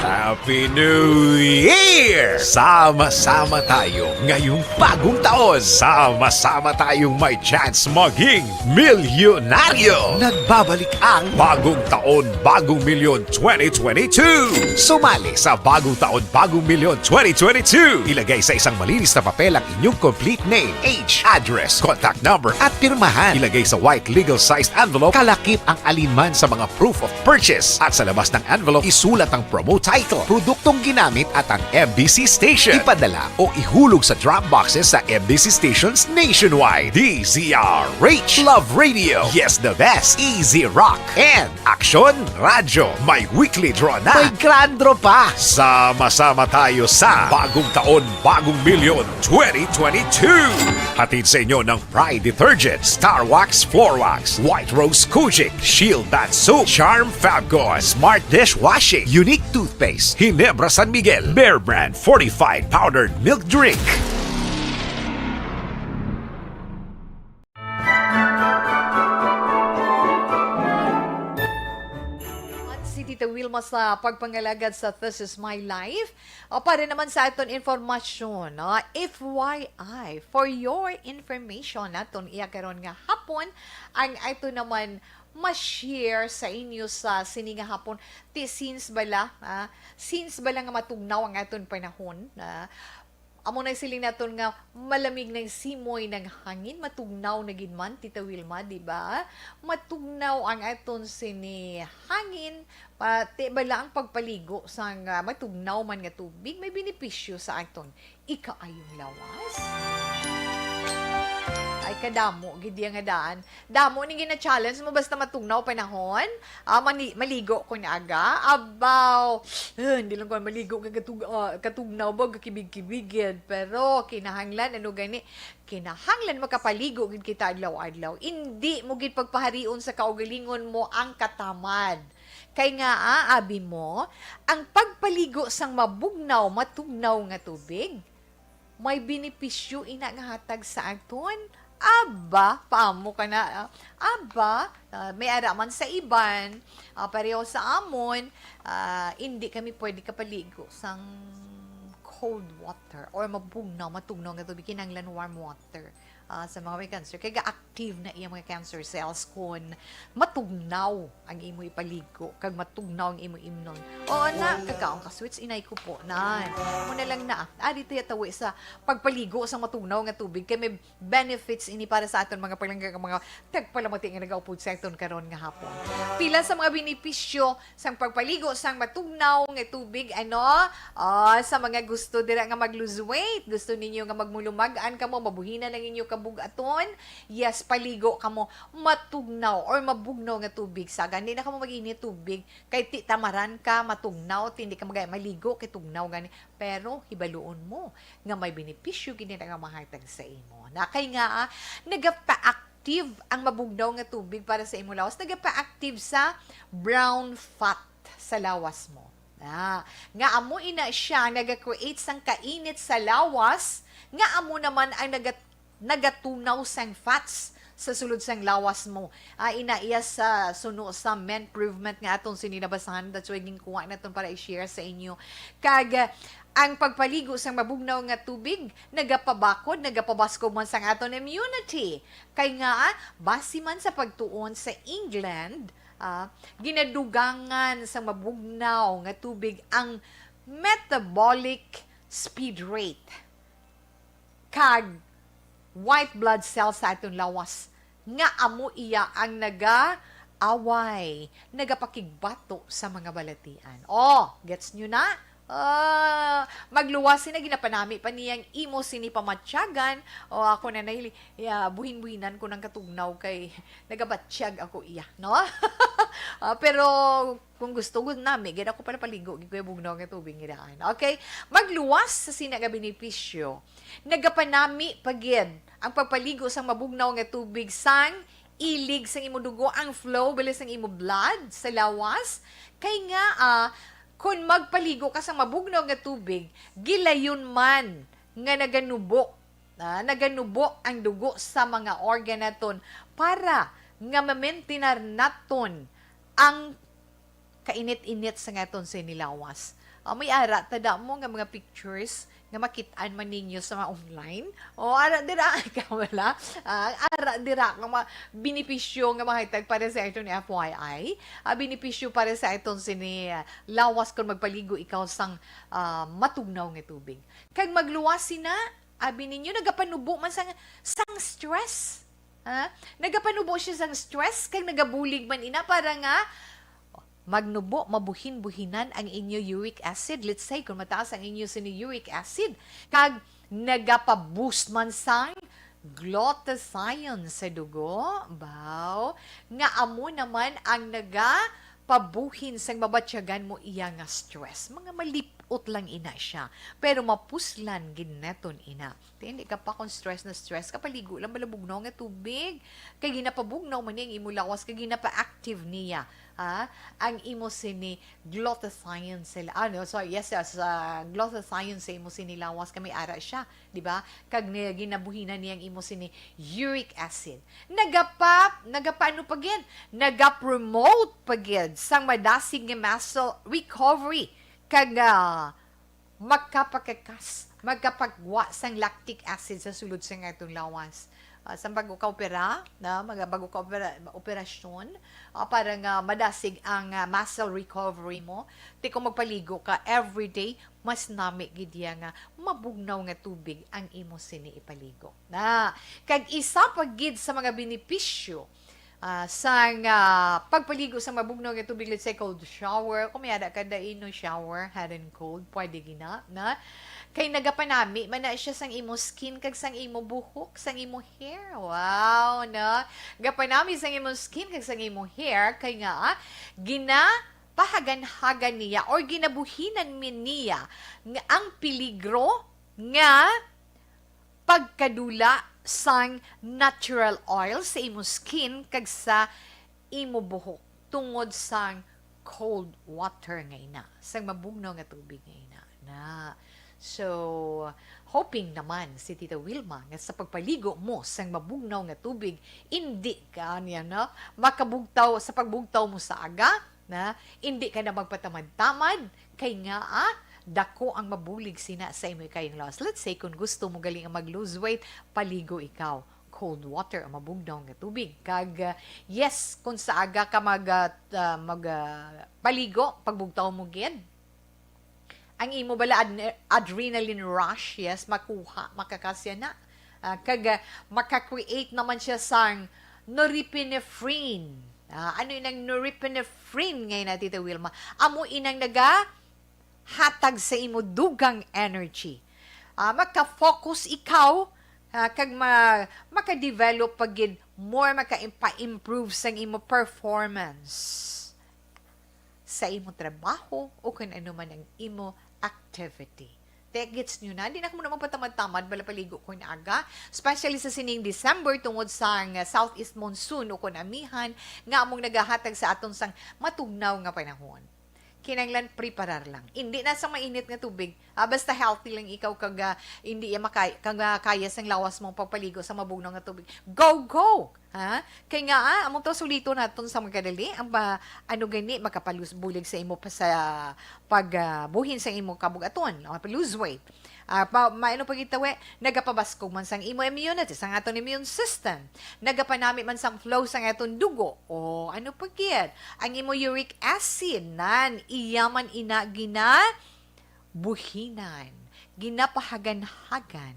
Happy New Year! Sama-sama tayo ngayong bagong taon. Sama-sama tayong may chance maging milyonaryo. Nagbabalik ang Bagong Taon, Bagong Milyon twenty twenty-two. Sumali sa Bagong Taon, Bagong Milyon twenty twenty-two. Ilagay sa isang malinis na papel ang inyong complete name, age, address, contact number, at pirmahan. Ilagay sa white legal-sized envelope, kalakip ang alinman sa mga proof of purchase. At sa labas ng envelope, isulat ang promo title, produktong ginamit, at ang M B C station. Ipadala o ihulog sa drop boxes sa M B C stations nationwide. D Z R H, Love Radio, Yes the Best, Easy Rock, and Aksyon Radyo. May weekly draw na. May grand draw pa. Sama-sama tayo sa Bagong Taon, Bagong Milyon twenty twenty-two. Hatid sa inyo ng Pride Detergent, Star Wax, Floor Wax, White Rose Kojic, Shield Bath Soap, Charm Fabcon, Smart Dishwashing, Unique Toothpaste, Ginebra San Miguel, Bear Brand Fortified Powdered Milk Drink. At si Tita Wilma sa pagpangalagad sa This Is My Life. O, para naman sa aton informasyon, no? F Y I, for your information, aton iya karon nga hapon, ang ato naman ma-share sa inyo sa sini nga hapon. Ti, since bala, ah, since bala nga matugnaw ang aton panahon, ah, amo na siling naton nga malamig na simoy ng hangin, matugnaw na gid man, Tita Wilma, di ba? Matugnaw ang aton sini hangin, pati bala ang pagpaligo sang, ah, matugnaw man nga tubig, may benepisyo sa aton ikaayong lawas. Ay, kadamo gid iya nga daan. Damo ning gina-challenge mo basta matugnaw panahon. Ah, mani-, maligo ko na aga. Abaw, eh, hindi lang ko maligo nga katug-, ah, katugnaw ba, kakibig-kibig gid. Pero kinahanglan, ano gani, kinahanglan makapaligo gid kita adlaw-adlaw. Hindi mo gid pagpaharion sa kaugalingon mo ang katamad. Kay nga, ah, abi mo, ang pagpaligo sang mabugnaw, matugnaw nga tubig, may benepisyo ina nga hatag sa aton. Aba, paamo ka na, ah, aba, ah, may ara man sa iban, ah, pareho sa amon, ah, hindi kami pwede kapaligo sang cold water or mabugnaw, matugnaw nga tubig, kinahanglan warm water, ah, sa mga may cancer. Kay ga-active na iya mga cancer cells kon matugnaw ang imo ipaligo kag matugnaw ang imo imnon. Oo na, kakaon ka sweets, inay ko po na. Mo na lang na, ah, di tayo tawi sa pagpaligo sa matugnaw nga tubig kay may benefits ini para sa aton mga palangga, mga tagpalamati nga nagaupod sa aton karon nga hapon. Pila sa mga benepisyo sang pagpaligo sang matugnaw nga tubig, ano? Ah, sa mga gusto gusto dira nga mag-lose weight, gusto ninyo nga magmulumag-an kamo, mabuhinan ang inyo kabug-aton, yes, paligo kamo, matugnaw or mabugnaw nga tubig. Sa gani na kamo mag-init tubig, kay ti tamaran ka, matugnaw, ti hindi ka magaya maligo, kay tugnaw gani. Pero hibaluon mo nga may benepisyo gid na nga mahatag sa imo. Na kay nga, ah, nagapa-active ang mabugnaw nga tubig para sa imo lawas, nagapa-active sa brown fat sa lawas mo. Ah, nga amo ina siya naga-create sang kainit sa lawas, nga amo naman ang naga-, nagatunaw sang fats sa sulod sang lawas mo. Ah, ina iya sa suno sa Menprovement nga aton sini nabasahan, that's why ginkuha naton para i-share sa inyo. Kag, ah, ang pagpaligo sang mabugnaw nga tubig nagapabakod, nagapabaskog man sang aton immunity. Kay nga, ah, basi man sa pagtuon sa England, ah, ginadugangan sang mabugnaw nga tubig ang metabolic speed rate kag white blood cells sa aton lawas, nga amo iya ang nagaaway, nagapakigbato sa mga balatian. Oh, gets nyo na? Ah, magluwas sina, ginapanami pa niyang imo sini pamatyagan. O, ako na nahili-, ya, buhin-buhinan ko ng katugnaw kay nagabatyag ako iya, no? Ah, pero kung gusto gud nami, gid ako pala paligo, gid ko yung bugnaw nga tubig nga daan. Okay? Magluwas sa sina nga benepisyo. Nagapanami pa gid ang pagpaligo sang mabugnaw nga tubig sang ilig sang imo dugo, ang flow bali sang imo blood sa lawas. Kay nga, ah, kun magpaligo ka sa mabugnaw nga tubig, gilayon man nga naganubo, ah, naganubo ang dugo sa mga organ naton para nga mamentenar naton ang kainit-init sa ngaton sa inilawas. Ah, may ara ta damo nga mga pictures nga makit-an man ninyo sa mga online. O, ara dira ka wala. Ah, ara dira nga mga benepisyo nga mahatag para sa aton F Y I. Ah, benepisyo para sa aton sini, ah, lawas kung magpaligo ikaw sang, ah, matugnaw nga tubig. Kag magluwas sina, abi ninyo, nagapanubo man sang, sang stress. Ha? Nagapanubo siya sang stress, kag nagabulig man ina para nga magnubo, mabuhin-buhinan ang inyo uric acid. Let's say, kung mataas ang inyo sini uric acid, kag nagapa-boost man sang glutathione sa dugo, baw, nga amo naman ang nagapabuhin sang mabatyagan mo iya nga stress. Mga malip-ot lang ina siya, pero mapuslan gid naton ina. Ti, hindi ka pa kung stress na stress ka, paligo lang bala bugnaw nga tubig. Kay ginapabugnaw man ni ang imo lawas, kay ginapa-active niya, ha, ang imo sini glutathione sa, ano, so, yes, yes, ah, glutathione sa imo sini lawas, kay may ara siya, di ba? Kag ni-, ginabuhinan niya ang imo sini uric acid. Nagapa-, nagapaano pa gid? Nagapromote pa gid sang madasig nga muscle recovery. Kag, ah, magkapakakas, magkapagwa sang lactic acid sa sulod sang atong lawas. Ah, sa bago ka opera, na, mga bago ka opera, operasyon, ah, para nga madasig ang, ah, muscle recovery mo. Ti kung magpaligo ka everyday, mas nami gid iya nga mabugnaw nga tubig ang imo sini ipaligo. Na, kag isa pa gid sa mga benepisyo ah, sang, ah, pagpaligo sa mabugnaw nga tubig, let's say, cold shower. Kung may ada ka, daino shower, hot and cold, pwede gina, na? Kay nagapanami man na siya sang imo skin, kag sang imo buhok, sang imo hair. Wow, na? Gapanami sang imo skin, kag sang imo hair, kay nga, ah, ginapahagan-hagan niya or ginabuhinan mi niya nga ang peligro nga pagkadula sang natural oil sa imo skin kag sa imo buhok tungod sang cold water nga ina, sang mabugnaw nga tubig nga ina. Na. So, hoping naman si Tita Wilma nga sa pagpaligo mo sang mabugnaw nga tubig, indi ka niya, no? Makabugtaw, sa pagbugtaw mo sa aga, na, indi ka na magpatamad-tamad, kay nga, ah, dako ang mabulig sina sa imo ikayong lawas. Let's say, kung gusto mo gali nga mag-lose weight, paligo ikaw. Cold water ang mabugnaw nga tubig. Kag, ah, yes, kung sa aga ka mag, ah, ah, mag, ah, paligo, pagbugtaw mo gid, ang imo bala adne-, adrenaline rush, yes, makuha, makakasya na. Ah, kag, ah, maka-create naman siya sang norepinephrine. Ah, ano inang norepinephrine ngay na, Tita Wilma? Amo inang naga hatag sa imo dugang energy. Ah, maka-focus ikaw, ah, kag ma-, maka-develop pa gid, more maka-, pa-improve sang imo performance sa imo trabaho o kung ano man ang imo activity. Te, gets nyo na? Di na ko muna magpatamad-tamad, bala paligo ko in aga. Especially sa sining December, tungod sang, ah, southeast monsoon o kung amihan, nga among nagahatag sa aton sang matugnaw nga panahon. Kinahanglan preparar lang. Hindi na sa mainit nga tubig. Ah, basta healthy lang ikaw kag, ah, hindi iya makay-, kag, ah, kaya sang lawas mong pagpaligo sa mabugnaw nga tubig. Go, go! Ha? Kay nga, ah, among to suliton naton sa magkadali, ang ba, ano gani, makapalus-, bulig sa imo pa sa pag, ah, buhin sa imo kabugaton, o lose weight. Ah, pa, maano pa gitawi, nagapabaskog man sang imo immunity, sang aton immune system. Nagapanami man sang flow sang aton dugo. O, ano pa gid? Ang imo uric acid, nan, iya man ina gina buhinan, ginapahagan-hagan,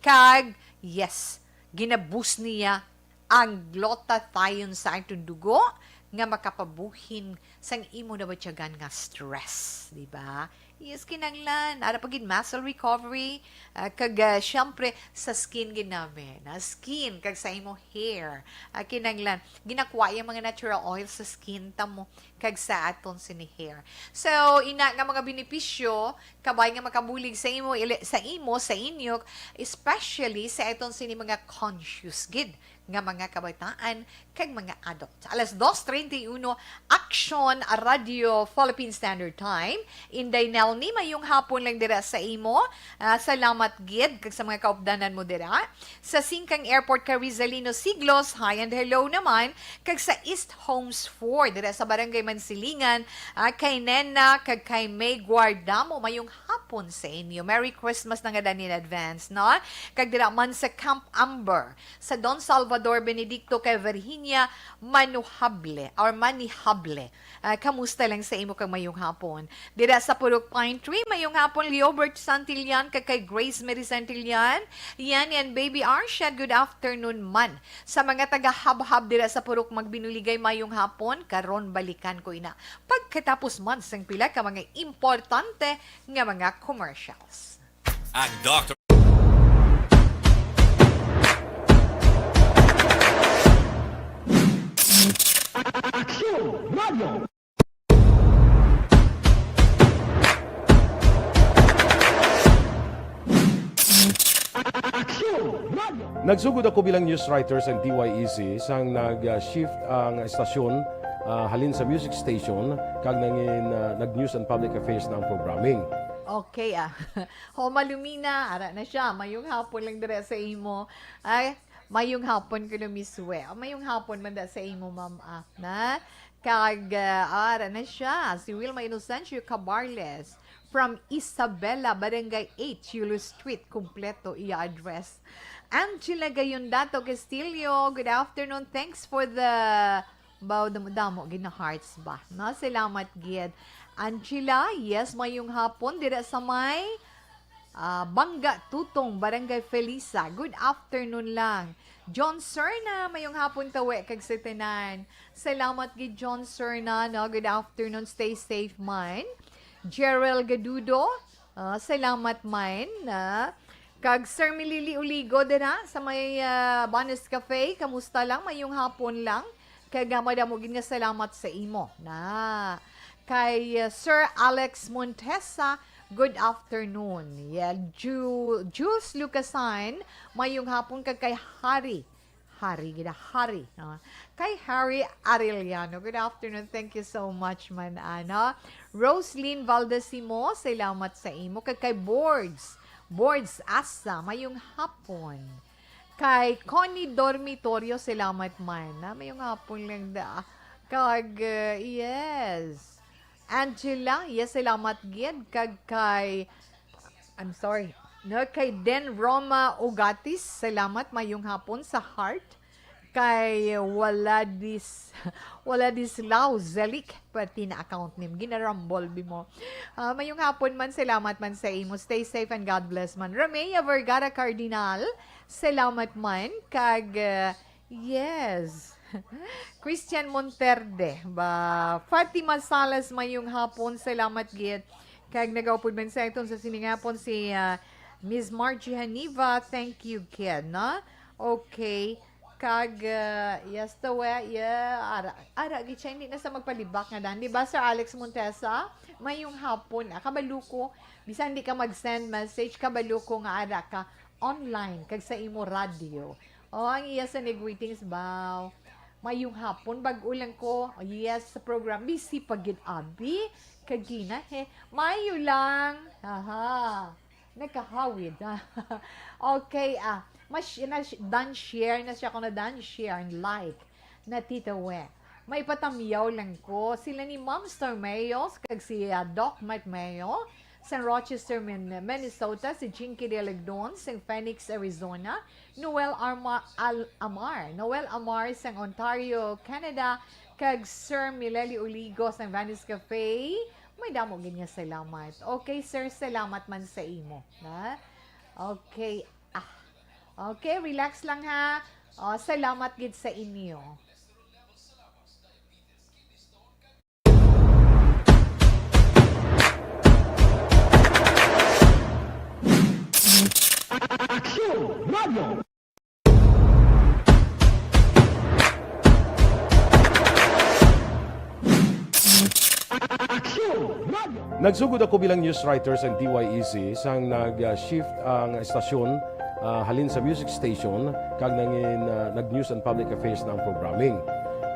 kag, yes, ginabus niya ang glutathione sa aton dugo nga makapabuhin sang imo nabatyagan nga stress, di ba? Yes, kinanglan. Ara pa gid muscle recovery, ah, kag, ah, syempre, sa skin gid nami, na skin, kag sa imo hair, ah, kinanglan. Ginakuha yung mga natural oil sa skin ta mo, kag sa aton sini hair. So, ina nga mga benepisyo, kabay nga makabulig sa imo, ili-, sa imo, sa inyo, especially sa aton sini mga conscious gid nga mga kabataan kag mga adult. Alas dos treinta y uno, Aksyon Radio Philippine Standard Time. Inday Nelny, mayong hapon lang dira sa imo. Ah, salamat gid kag sa mga kaupdanan mo dira. Sa Singkang Airport kay Rizalino Siglos, hi and hello naman. Kag sa East Homes four, dira sa Barangay Mansilingan, ah, kay Nena, kag kay May Guardamo, mayong hapon sa inyo. Merry Christmas na nga dan in advance, no? Kag dira man sa Camp Amber, sa Don Salvador Benedicto kay Virginia Manuhable or Manihable. Ah, kamusta lang sa imo kag mayong hapon? Dira sa Purok Pine Tree, mayong hapon, Leobert Santillan, kag kay Grace Mary Santillan. Yan, yan, Baby Arsha, good afternoon man. Sa mga taga-Habhab dira sa Purok Magbinuligay, mayong hapon. Karon, balikan ko ina pagkatapos man sang pila ka mga importante nga mga commercials. Ang Doctor Aksyon Radio. Aksyon Radio. Nagsugod ako bilang news writer sa D Y E C sang nag-shift ang estasyon, ah, halin sa music station kag nangin, ah, nag-news and public affairs na ang programming. Okay, ah. Homa Lumina, ara na siya. Mayong hapon lang dira sa imo. Ay, mayong hapon, kuno Miss We. Ah, mayong hapon man da sa imo, ma'am, ah, na. Kag, ah, ara na siya, si Wilma Inocencio Cabarles from Isabela, Barangay eight, Yulo Street, kompleto iya address. Angela Gayondato Castillo, good afternoon. Thanks for the, baw, damo-damo gid na hearts ba, no? Salamat gid. Angela, yes, mayong hapon dira sa may, ah, Bangga Tutong, Barangay Felisa. Good afternoon lang. John Serna, mayong hapon tawi kag sa tanan. Salamat gid, John Serna, no? Good afternoon, stay safe man. Gerald Gadudo, ah, salamat man, ah. Kag Sir Milili Uligo dira sa may, ah, Banes Cafe, kamusta lang? Mayong hapon lang. Kag, ah, madamo gid nga salamat sa imo, na. Kay, ah, Sir Alex Montesa, good afternoon. Yeah, Ju-, Jules Lucasan, mayong hapon. Kag kay Harry, Harry gid, Harry, no? Kay Harry Arellano, good afternoon. Thank you so much man, ano. Roslyn Valdesimo, salamat sa imo. Kag kay Boards, Boards Asa, mayong hapon. Kay Connie Dormitorio, salamat man, na. Mayong hapon lang da. Kag, uh, yes. Angela, yes, salamat gid. Kag kay, I'm sorry. No, kay Den Roma Ugatis, salamat, mayong hapon sa heart. Kay Waladis-, Waladislao Zelik, pati na account name, ginarambol bi mo. Ah, mayong hapon man, salamat man sa imo. Stay safe and God bless man. Romea Vergara Cardinal, salamat man. Kag, ah, yes. Christian Monterde, ba, Fatima Salas, mayong hapon, salamat gid. Kag nagaupod man sa iton sa siningapon si, ah, Miss Margie Haniva. Thank you, kid, no? Okay. Kag, ah, yes, to, eh, yeah, ara, ara, gid siya, hindi na sa magpalibak nga dan. Di ba, Sir Alex Montesa? Mayong hapon, ah, kabalo ko, bisan di ka mag-send message, kabalo ko nga ara ka online, kag sa imo radyo. Oh, ang iya sa greetings, baw. Mayong hapon, bag-o lang ko. Oh, yes, sa program. Busy pa gid, abi. Kagina, he. Mayo lang. Aha. Nagkahawid, ha? Okay, ah. Mas, na, done share na siya, kung na done share and like na, Tita We. May patamyaw lang ko. Sila ni Momstar Mayos, kag si, ah, Doc Mike Mayo, sang Rochester, Min-, Minnesota, si Jinky Delegdon, sang Phoenix, Arizona, Noel Arma-, Al-, Amar, Noel Amar, sang Ontario, Canada, kag Sir Mileli Oligo, sang Venice Cafe. May damo gid nga salamat. Okay, sir, salamat man sa imo, ha? Okay, ah. Okay, relax lang, ha. Oh, salamat gid sa inyo. Nagsugod ako bilang news writer sa T Y E C sang nag-shift ang estasyon, ah, halin sa music station kag nangin, ah, nag-news and public affairs na ang programming.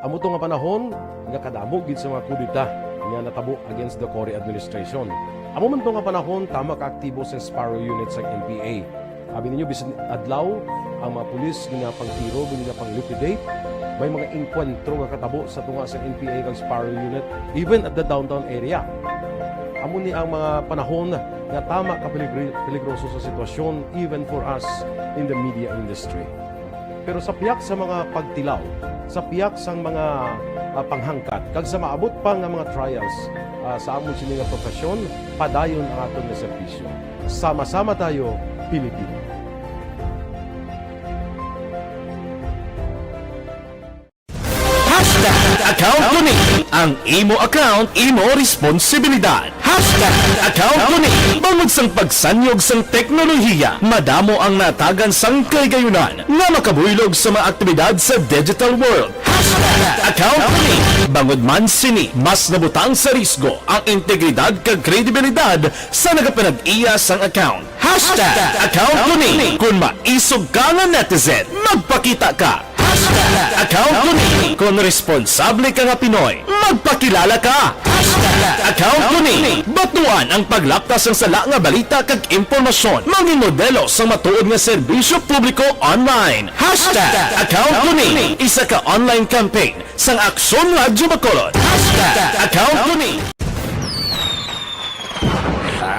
Amo to nga panahon nga kadamo gid sa mga kudeta nga natabo against the Cory administration. Amo man to nga panahon tama ka aktibo sa Sparrow Unit sa N P A. Abi ninyo, bisan adlaw, ang mga pulis ginapangtiro, ginapang-liquidate. May mga engkwentro nga katabo sa tunga sa N P A kag Sparrow Unit, even at the downtown area. Amo ni ang mga panahon nga tama ka peligri-, peligroso sa sitwasyon, even for us in the media industry. Pero sa piyak sa mga pagtilaw, sa piyak sang mga, ah, panghangkat, kag sa maabot pa nga mga trials, ah, sa amon sini nga profesyon, padayon ang aton nga serbisyo. Sama-sama tayo, Pilipino. Hashtag account ko ni. Ang imo account, imo responsibilidad. Hashtag account ko ni. Bangod sang pagsanyog sang teknolohiya, madamo ang natagan sang kahigayonan nga makabuylog sa mga aktibidad sa digital world. Hashtag account ko ni. Bangod man sini, mas nabutang sa risgo ang integridad kag kredibilidad sa nagapanag-iya sang account. Hashtag account ko ni. Kon maisog ka nga netizen, magpakita ka. Hashtag account ko ni. Kon responsable ka nga Pinoy, magpakilala ka. Hashtag account ko ni. Batuan ang paglapkas sang sala nga balita kag impormasyon. Mangin modelo sang matuod nga serbisyo publiko online. Hashtag account ko ni. Isa ka online campaign sang Aksyon Radyo Bacolod. Hashtag account ko ni.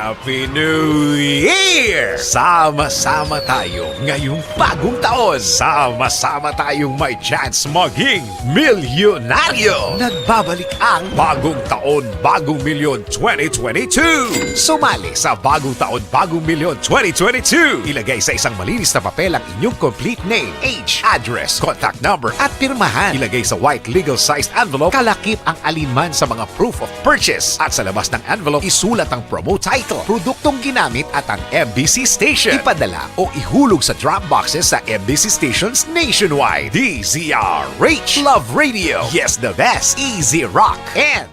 Happy New Year! Sama-sama tayo ngayong bagong taon. Sama-sama tayong may chance maging milyonaryo. Nagbabalik ang Bagong Taon, Bagong Milyon twenty twenty-two. Sumali sa Bagong Taon, Bagong Milyon twenty twenty-two. Ilagay sa isang malinis na papel ang inyong complete name, age, address, contact number, at pirmahan. Ilagay sa white legal-sized envelope, kalakip ang alinman sa mga proof of purchase. At sa labas ng envelope, isulat ang promo title, produktong ginamit at ang M B C station. Ipadala o ihulog sa drop boxes sa M B C stations nationwide. D Z R H, Love Radio, Yes the Best, Easy Rock, and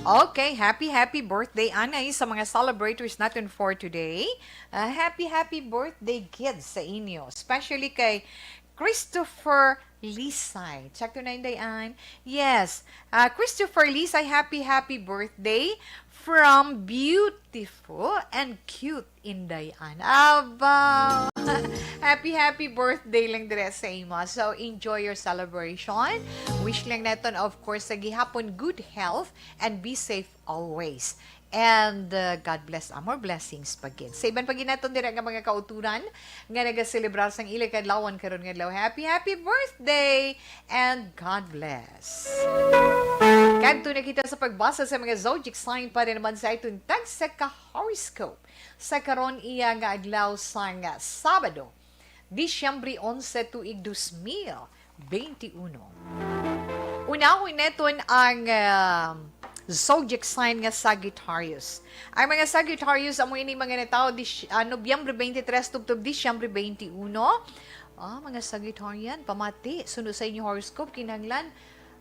Okay, happy, happy birthday, anay, sa mga celebrators natin for today. Ah, happy, happy birthday, kids, sa inyo. Especially kay Christopher Lisay. Check to na, Inday Ann. Yes. Ah, Christopher Lisay, happy, happy birthday from beautiful and cute Inday Ann. Aba! Happy, happy birthday lang dire sa imo. So, enjoy your celebration. Wish lang naton, of course, sa gihapon, good health and be safe always. And, uh, God bless, ah, more blessings pa gid. Sa iban pa gid naton dira nga mga kauturan nga nagaselebrar sang ila kadlawan karon nga adlaw. Happy, happy birthday and God bless. Kadto na kita sa pagbasa sa mga zodiac sign para naman sa iton tagsa ka horoscope sa karon iya nga adlaw sang Sabado, Disyembre onse, tuig dos mil beinti uno. Unahon naton ang, ah, zodiac sign nga Sagittarius. Ang mga Sagittarius amo ini mga natawo dis-, ah, Nobyembre twenty-three tubtob Disyembre twenty-one. Ah, mga Sagittarian, pamati, suno sa inyo horoscope, kinahanglan,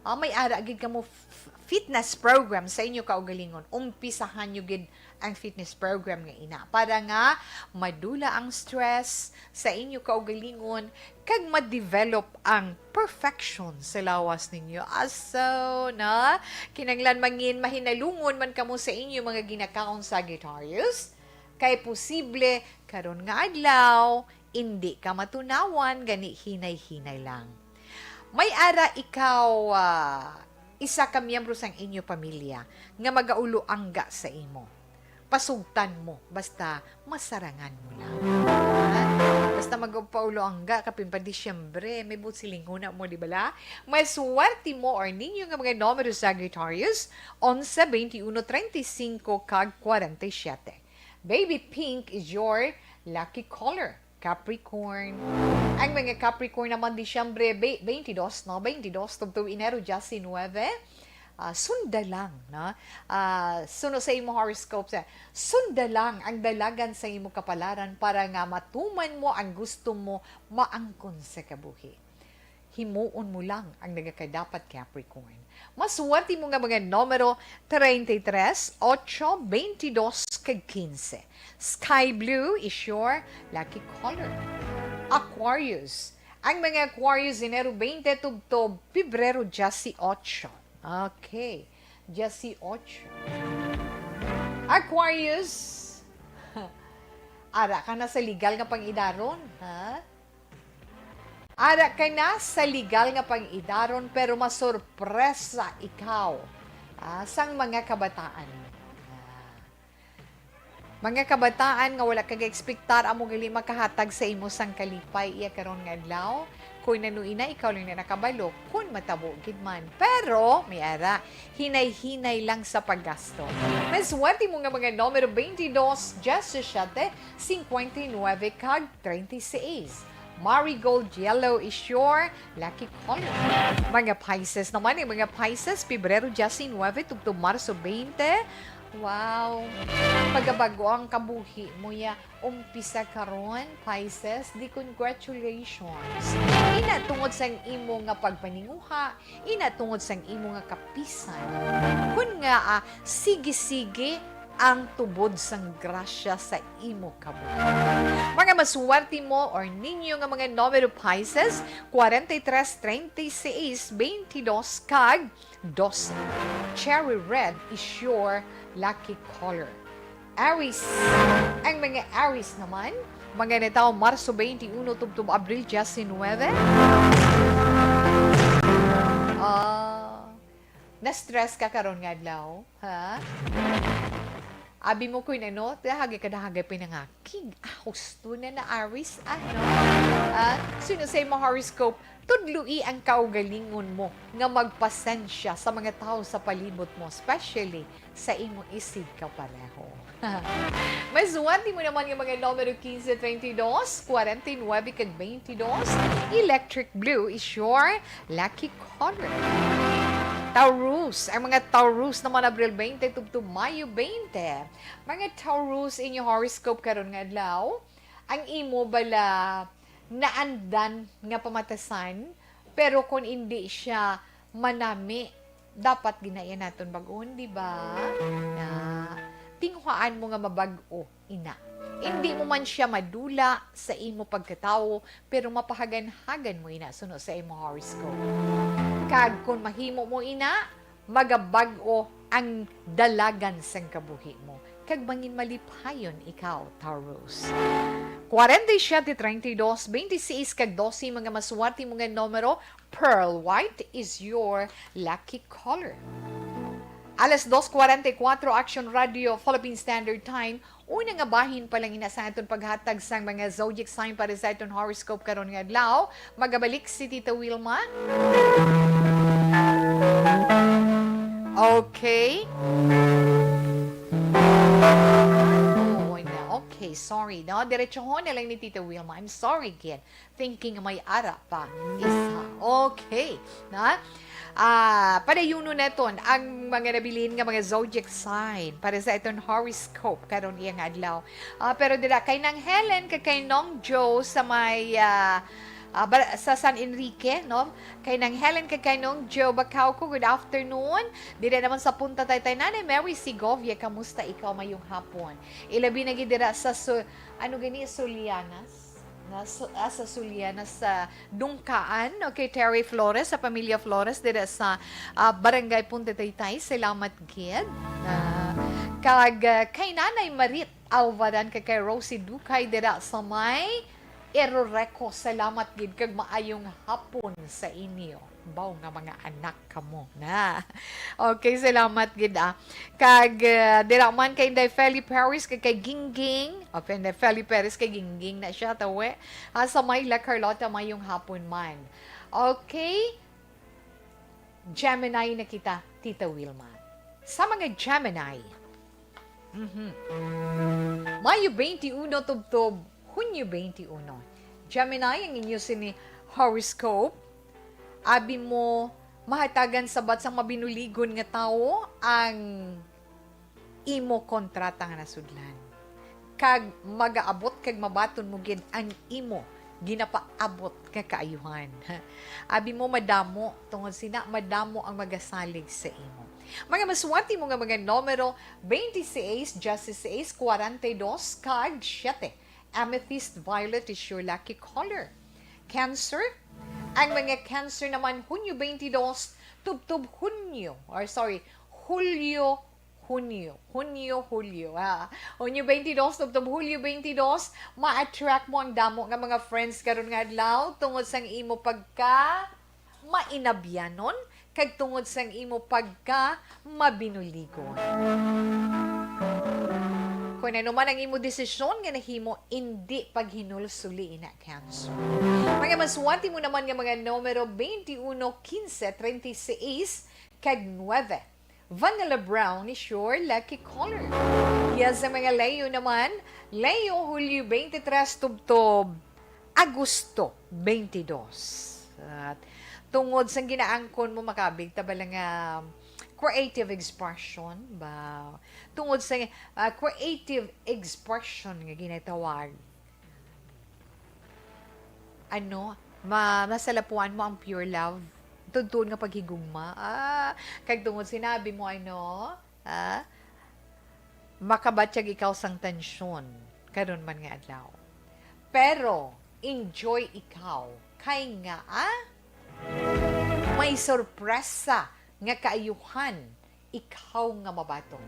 ah, may ara gid kamo f-, fitness program sa inyo kaugalingon. Umpisahan nyo gid ang fitness program nga ina para nga madula ang stress sa inyo kaugalingon kag ma-develop ang perfection sa lawas ninyo. Aso na, kinanglan mangin mahinalungon man kamo sa inyo mga ginakaon, Sagittarius, kay posible karon nga adlaw indi ka matunawan, gani hinay-hinay lang. May ara ikaw, ah, isa ka miyembro sang inyo pamilya nga magauloangga sa imo. Pasugtan mo, basta masarangan mo lang. Ha? Basta magpauloangga, kapin pa Disyembre, may buot silingon na mo, di bala? May swerte mo or ninyo nga mga numero, Sagittarius, onse, twenty-uno, treinta y cinco, kag kwarenta y siete. Baby pink is your lucky color. Capricorn. Ang mga Capricorn naman, Disyembre be-, twenty-dos, no? Twenty-dos tubtob Enero diecinueve. Ah, sunda lang, no? Ah, suno sa imo horoscope, sa, sunda lang ang dalagan sa imo kapalaran para nga matuman mo ang gusto mo maangkon sa kabuhi. Himuon mo lang ang nagakadapat, Capricorn. Maswerte mo nga mga numero, treinta y tres, ocho, veintidós, kag quince. Sky blue is your lucky color. Aquarius. Ang mga Aquarius, Enero twenty tubtob Pebrero dieciocho. Okay. Dieciocho. Aquarius, ara ka na sa legal nga pang-idaron, ha? Ara ka na sa legal nga pang-idaron, pero masorpresa ikaw, ah, sang mga kabataan. Ah. Mga kabataan nga wala ka ga-ekspektar amo gali makahatag sa imo sang kalipay iya karon nga adlaw. Kon ano ina, ikaw lang na nakabalo kon matabo gid man. Pero, may ara, hinay-hinay lang sa paggasto. May swerte mo nga mga numero, twenty-dos, diecisiete, cincuenta y nueve, kag treinta y seis. Marigold yellow is your lucky color. Mga Pisces naman, ang mga Pisces, Pebrero diecinueve tubtob Marso twenty. Wow! Pagabag-o ang kabuhi mo ya. Umpisa karon, Pisces, di congratulations. Ina tungod sang imo nga pagpaninguha, ina tungod sang imo nga kapisan. Kun nga, ah, sige-sige ang tubod sang grasya sa imo kabuhi. Mga maswerte mo or ninyo nga mga numero, Pisces, kwarenta y tres, treinta y seis, veintidós, kag doce. Cherry red is your lucky color. Aries. Ang mga Aries naman, mga natawo Marso twenty-uno tubtob Abril diecinueve. Ah, na-stress ka karon nga adlaw, ha? Abi mo, Queen, ano, dahagay ka, dahagay pinangakig. Ah, husto na na, Aries, ano? Ah, suno sa imo horoscope, tudloi ang kaugalingon mo nga magpasensya sa mga tawo sa palibot mo, especially sa imo isigkapareho. May swerte mo naman nga mga numero quince, twenty-dos, kwarenta y nueve, kag veintidós. Electric blue is your lucky color. Taurus. Ang mga Taurus naman, Abril twenty tubtob Mayo twenty. Mga Taurus, inyo horoscope karon nga adlaw. Ang imo bala naandan nga pamatasan, pero kung indi siya manami, dapat gid na iya naton bag-on, di ba? Na tinguhaan mo nga mabag-o ina. Indi mo man siya madula sa imo pagkatawo, pero mapahaganhagan mo ina suno sa imo horoscope. Kag kung mahimo mo ina, magabag-o ang dalagan sang kabuhi mo, kag mangin malipayon ikaw, Taurus. Kwarenta y siyete, treinta y dos, veintiséis, kag doce, mga maswerte mo nga numero, pearl white is your lucky color. Alas dos kwarenta y kuwatro, Action Radio, Philippine Standard Time, una nga bahin pa lang ina sa aton paghatag sang mga zodiac sign para sa aton horoscope karon nga adlaw. Magabalik si Tita Wilma. Okay. Oo na, okay. Sorry, no? Diretsohon na lang ni Tita Wilma. I'm sorry, kid. Thinking may ara pa. Isa. Okay. Na? Ah, padayunon naton ang mga nabilin nga mga zodiac sign para sa iton horoscope karon iyang adlaw. Ah, pero dira kay Nang Helen kag kay Nong Joe sa may, ah, ah, Bar-, sa San Enrique, no? Kay Nang Helen kag kay Nong Joe Bacauco, good afternoon. Dira naman sa Punta Taytay, Nanay Mary Segovia, kamusta ikaw? Mayong hapon. Ilabi na gid dira sa Su-, ano gani, Sulianas? Na, su-, ah, sa Sulianas, sa Dungkaan, okay, Terry Flores, sa pamilya Flores, dira sa, ah, Barangay Punta Taytay. Salamat gid. Ah, kag, ah, kay Nanay Marit Alvaran, kag kay Rosie Ducay, dira sa may Eroreco. Salamat gid, kag maayong hapon sa inyo. Baw nga mga anak kamo na. Okay, salamat gid, ah. Kag, ah, dira man kay Inday Feli Paris, kag kay Gingging. Okay, Inday Feli Paris kay Gingging na siya, tawe. Ah, sa Myla Carlota, mayong hapon man. Okay? Gemini na kita, Tita Wilma. Sa mga Gemini, mhm. Mayo twenty-one tubtob Hunyo twenty-one. Gemini, ang inyo sini horoscope. Abi mo, mahatagan sabat sang mabinuligon nga tawo ang imo kontrata nga nasudlan, kag magaabot kag mabaton mo gid ang imo ginapaabot nga kaayuhan. Abi mo madamo, tungod sina madamo ang magasalig sa imo. Mga maswati mo nga mga numero, twenty-six, dieciséis, cuarenta y dos, kag siete. Amethyst violet is your lucky color. Cancer, ang mga Cancer naman, Hunyo twenty-dos, tubtob Hunyo, or sorry, Hulyo, Hunyo, Hunyo, Hulyo, ha? Hunyo twenty-dos, tubtob Hulyo twenty-dos, ma-attract mo ang damo nga mga friends karon nga adlaw tungod sang imo pagka mainabyanon kag tungod sang imo pagka mabinuligon. Kung ano man ang imo desisyon nga nahimo, indi paghinulsoli ina, Cancer. Mga maswati mo naman nga mga numero twenty-uno, quince, treinta y seis, kag nuebe. Vanilla brown is your lucky color. Yes, ang mga Leo naman, Leo, Hulyo twenty-tres tubtob Agosto twenty-dos. At tungod sang ginaangkon mo, makabig ta bala nga creative expression ba? Tungod sa, ah, creative expression nga ginatawag, ano, ma-, masalapuan mo ang pure love, tuod-tuod nga paghigugma. Ah, kag tungod sinabi mo, ano, ah, makabatyag ikaw sang tensyon karon man nga adlaw. Pero enjoy ikaw, kay nga, ah, may sorpresa nga kaayuhan ikaw nga mabaton.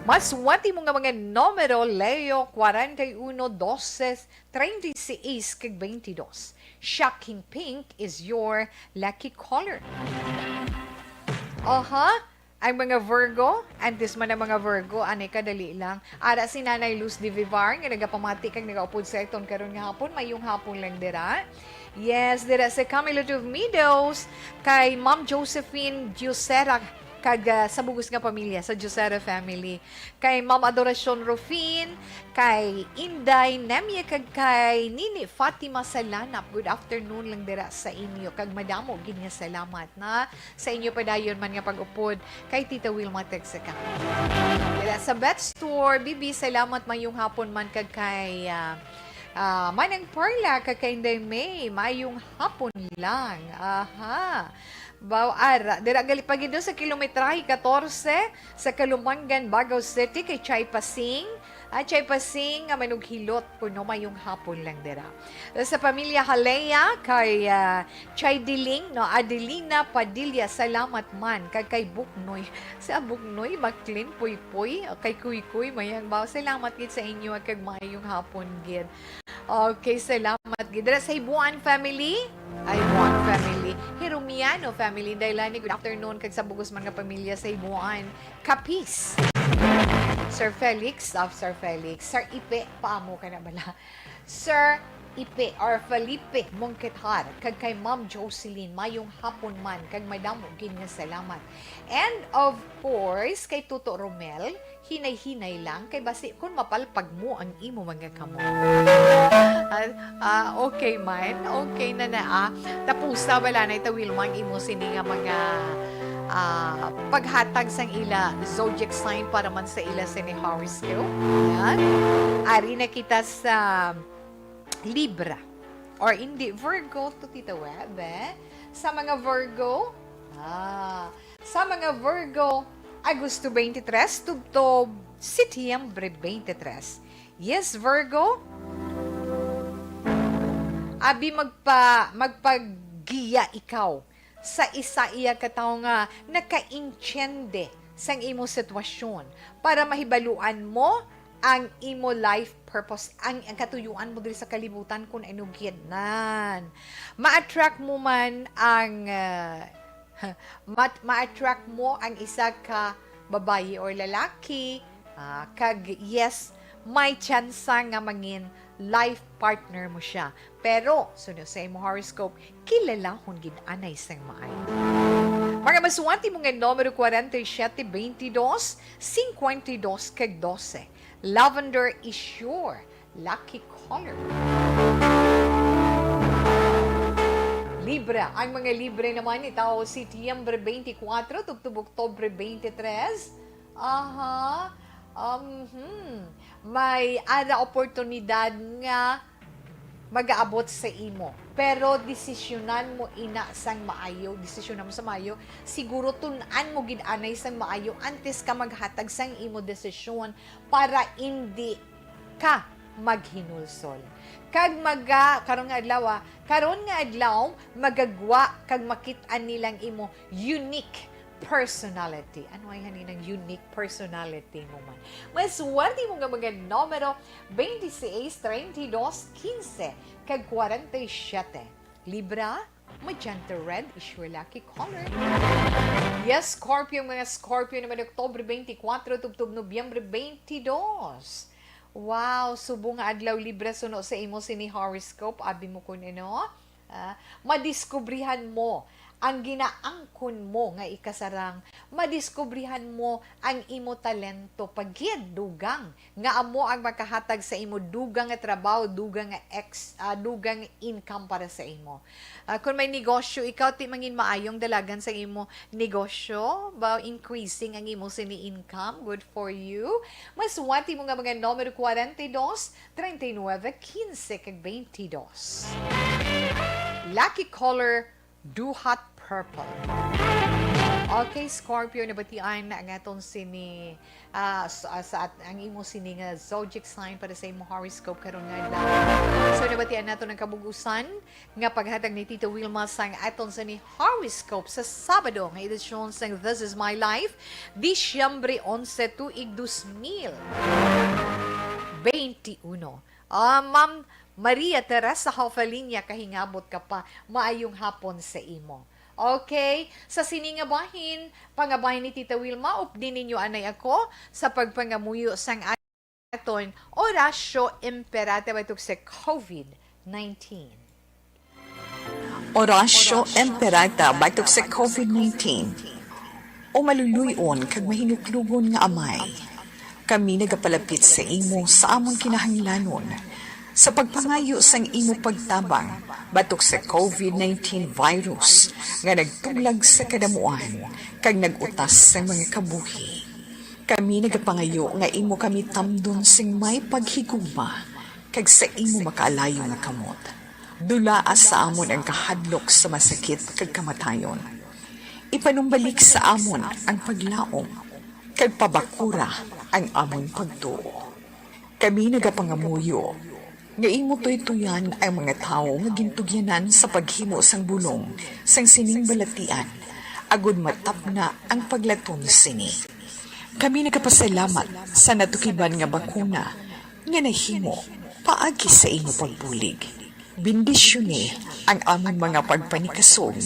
Maswati mo nga mga numero, Leo, kwarenta y uno, dose, treinta y seis, kag twenty-dos. Shocking pink is your lucky color. Aha, ang mga Virgo, antes man ang mga Virgo, anay kadali lang. Ara si Nanay Luz de Vivar nga nagapamati kag nagaupod sa aton karon nga hapon. Mayong hapon lang dira. Yes, dira sa Camelot of Meadows, kay Ma'am Josephine Diosera, kag, ah, sa bug-os nga pamilya, sa Diosera family. Kay Ma'am Adoracion Rufin, kay Inday Nemia, kag kay Nini Fatima Salanap. Good afternoon lang dira sa inyo, kag madamo gid nga salamat na sa inyo padayon man nga pag-upod kay Tita Wilma Texaca. Dira sa Best Store, Bibi, salamat, mayong hapon man, kag kay, ah, ah, Manang Perla, kag kay Inday May, mayong hapon lang. Aha. Baw, ara, dira gali pa gid sa kilometrahe katorse sa Calumbangan, Baguio City, kay Chay Pasing. Ah, Chay Pasing nga manughilot kuno, mayong hapon lang dira. Sa pamilya Halea, kay, ah, Chay Diling, no, Adelina Padilla, salamat man, kag kay Buknoy. Sa Buknoy, Maklin, Puypuy, o kay Kuykuy, mayang baw. Salamat gid sa inyo, kag mayong hapon gid. Okay, salamat gid. Dira sa Hibuan family, ay, Hibuan family. Hiromiano family, Dailani, good afternoon, kag sa bug-os man nga pamilya sa Hibuan. Capiz. Sir Felix, of Sir Felix. Sir Ipe, paamo ka na bala? Sir Ipe or Felipe Mongketar, kag kay Ma'am Jocelyn, mayong hapon man, kag madamo gid nga salamat. And of course, kay Tuto Romel, hinay-hinay lang, kay basi kun mapalpag mo ang imo mga kamot. Ah, ah, okay man, okay na na, ah. Tapusa bala na ita, Wilma, ang imo sini nga mga, ah, paghatag sang ila zodiac sign para man sa ila sini horoscope. Yan. Ari na kita sa Libra. Or hindi, Virgo to, Tita Web, eh. Sa mga Virgo, ah, sa mga Virgo, Agosto twenty-three, tubtob Setyembre twenty-three. Yes, Virgo. Abi magpa-, magpagiya ikaw sa isa iya ka tawo nga nakaintiende sang imo sitwasyon para mahibaluan mo ang imo life purpose, ang, ang katuyuan mo diri sa kalibutan, kung ano gid nan. Ma-attract mo man ang, ah, mat-, ma-attract mo ang isa ka babayi or lalaki, ah, kag yes, may tsansa nga mangin life partner mo siya. Pero, suno sa imo horoscope, kilalahon gid anay sang maayo. Mga masuwati mo nga numero forty-seven, twenty-two, fifty-two, kag twelve. Lavender is your lucky color. Libra. Ang mga Libra naman, itaw Setyembre twenty-four, tubtob Oktubre twenty-three. Aha. Um, hmm. May ara oportunidad nga magaabot sa imo. Pero desisyonan mo ina sang maayo, desisyonan mo sa maayo. Siguro tun-an mo gid anay sang maayo antes ka maghatag sang imo desisyon para indi ka maghinulsol. Kag maga-, karon nga adlaw, ah, karon nga adlaw, magagwa kag makit-an nilang imo unique personality. Ano ay haninang unique personality mo man? Mas swerte mo nga mga numero, twenty-six, treinta y dos, quince, kag kwarenta y siyete. Libra, magenta red is your lucky color. Yes, Scorpio, mga Scorpio naman, Oktubre twenty-four, tubtob Nobyembre twenty-two. Wow, subong nga adlaw, Libra, suno sa imo sini horoscope, abi mo kun ano. Ah, madiskubrihan mo ang ginaangkon mo nga ikasarang. Madiskubrihan mo ang imo talento, pa gid dugang nga amo ang makahatag sa imo dugang nga trabaho, dugang nga ex-, ah, dugang nga income para sa imo. Ah, kung may negosyo ikaw, ti mangin maayong dalagan sa imo negosyo, ba increasing ang imo sini income, good for you. Mas swerte mo nga mga numero kwarenta y dos, treinta y nueve, quince, kag twenty-dos. Lucky color, duhat purple. Okay, Scorpio, nabatian na ang aton sini, ah, s-, ah, sa at-, ang imo sini nga zodiac sign para sa imo horoscope karon nga adlaw. So, nabatian nato ang kabug-usan nga paghatag ni Tita Wilma sang aton sini horoscope sa Sabado nga edisyon sang This Is My Life, Disyembre onse, tuig dos mil benti uno. Ah, Ma'am Maria Teresa Hofalinya, kahingabot ka pa. Maayong hapon sa imo. Okay, sa sini nga bahin, pangabahin ni Tita Wilma, updi ninyo anay ako sa pagpangamuyo sang aton Oratio Imperata batok sa COVID nineteen. Oratio Imperata batok sa COVID nineteen. O maluluy-on kag mahinuklugon nga Amay, kami nagapalapit sa imo sa amon kinahanglanon, sa pagpangayo sang imo pagtabang batok sa COVID nineteen virus nga nagtuglag sa kadamuan kag nag-utas sang mga kabuhi. Kami nagapangayo nga imo kami tamdon sing may paghigugma kag sa imo makaalayo nga kamot. Dulaa sa amon ang kahadlok sa masakit kag kamatayon. Ipanumbalik sa amon ang paglaom, kag pabakura ang amon pagtuo. Kami nagapangamuyo nga imo tuytoyan ang mga tawo nga gintugyanan sa paghimo sang bulong sang sining balatian, agod matapna ang paglaton sini. Kami nagapasalamat sa natukiban nga bakuna nga nahimo paagi sa imo pagbulig. Bendisyoni ang amon mga pagpanikasog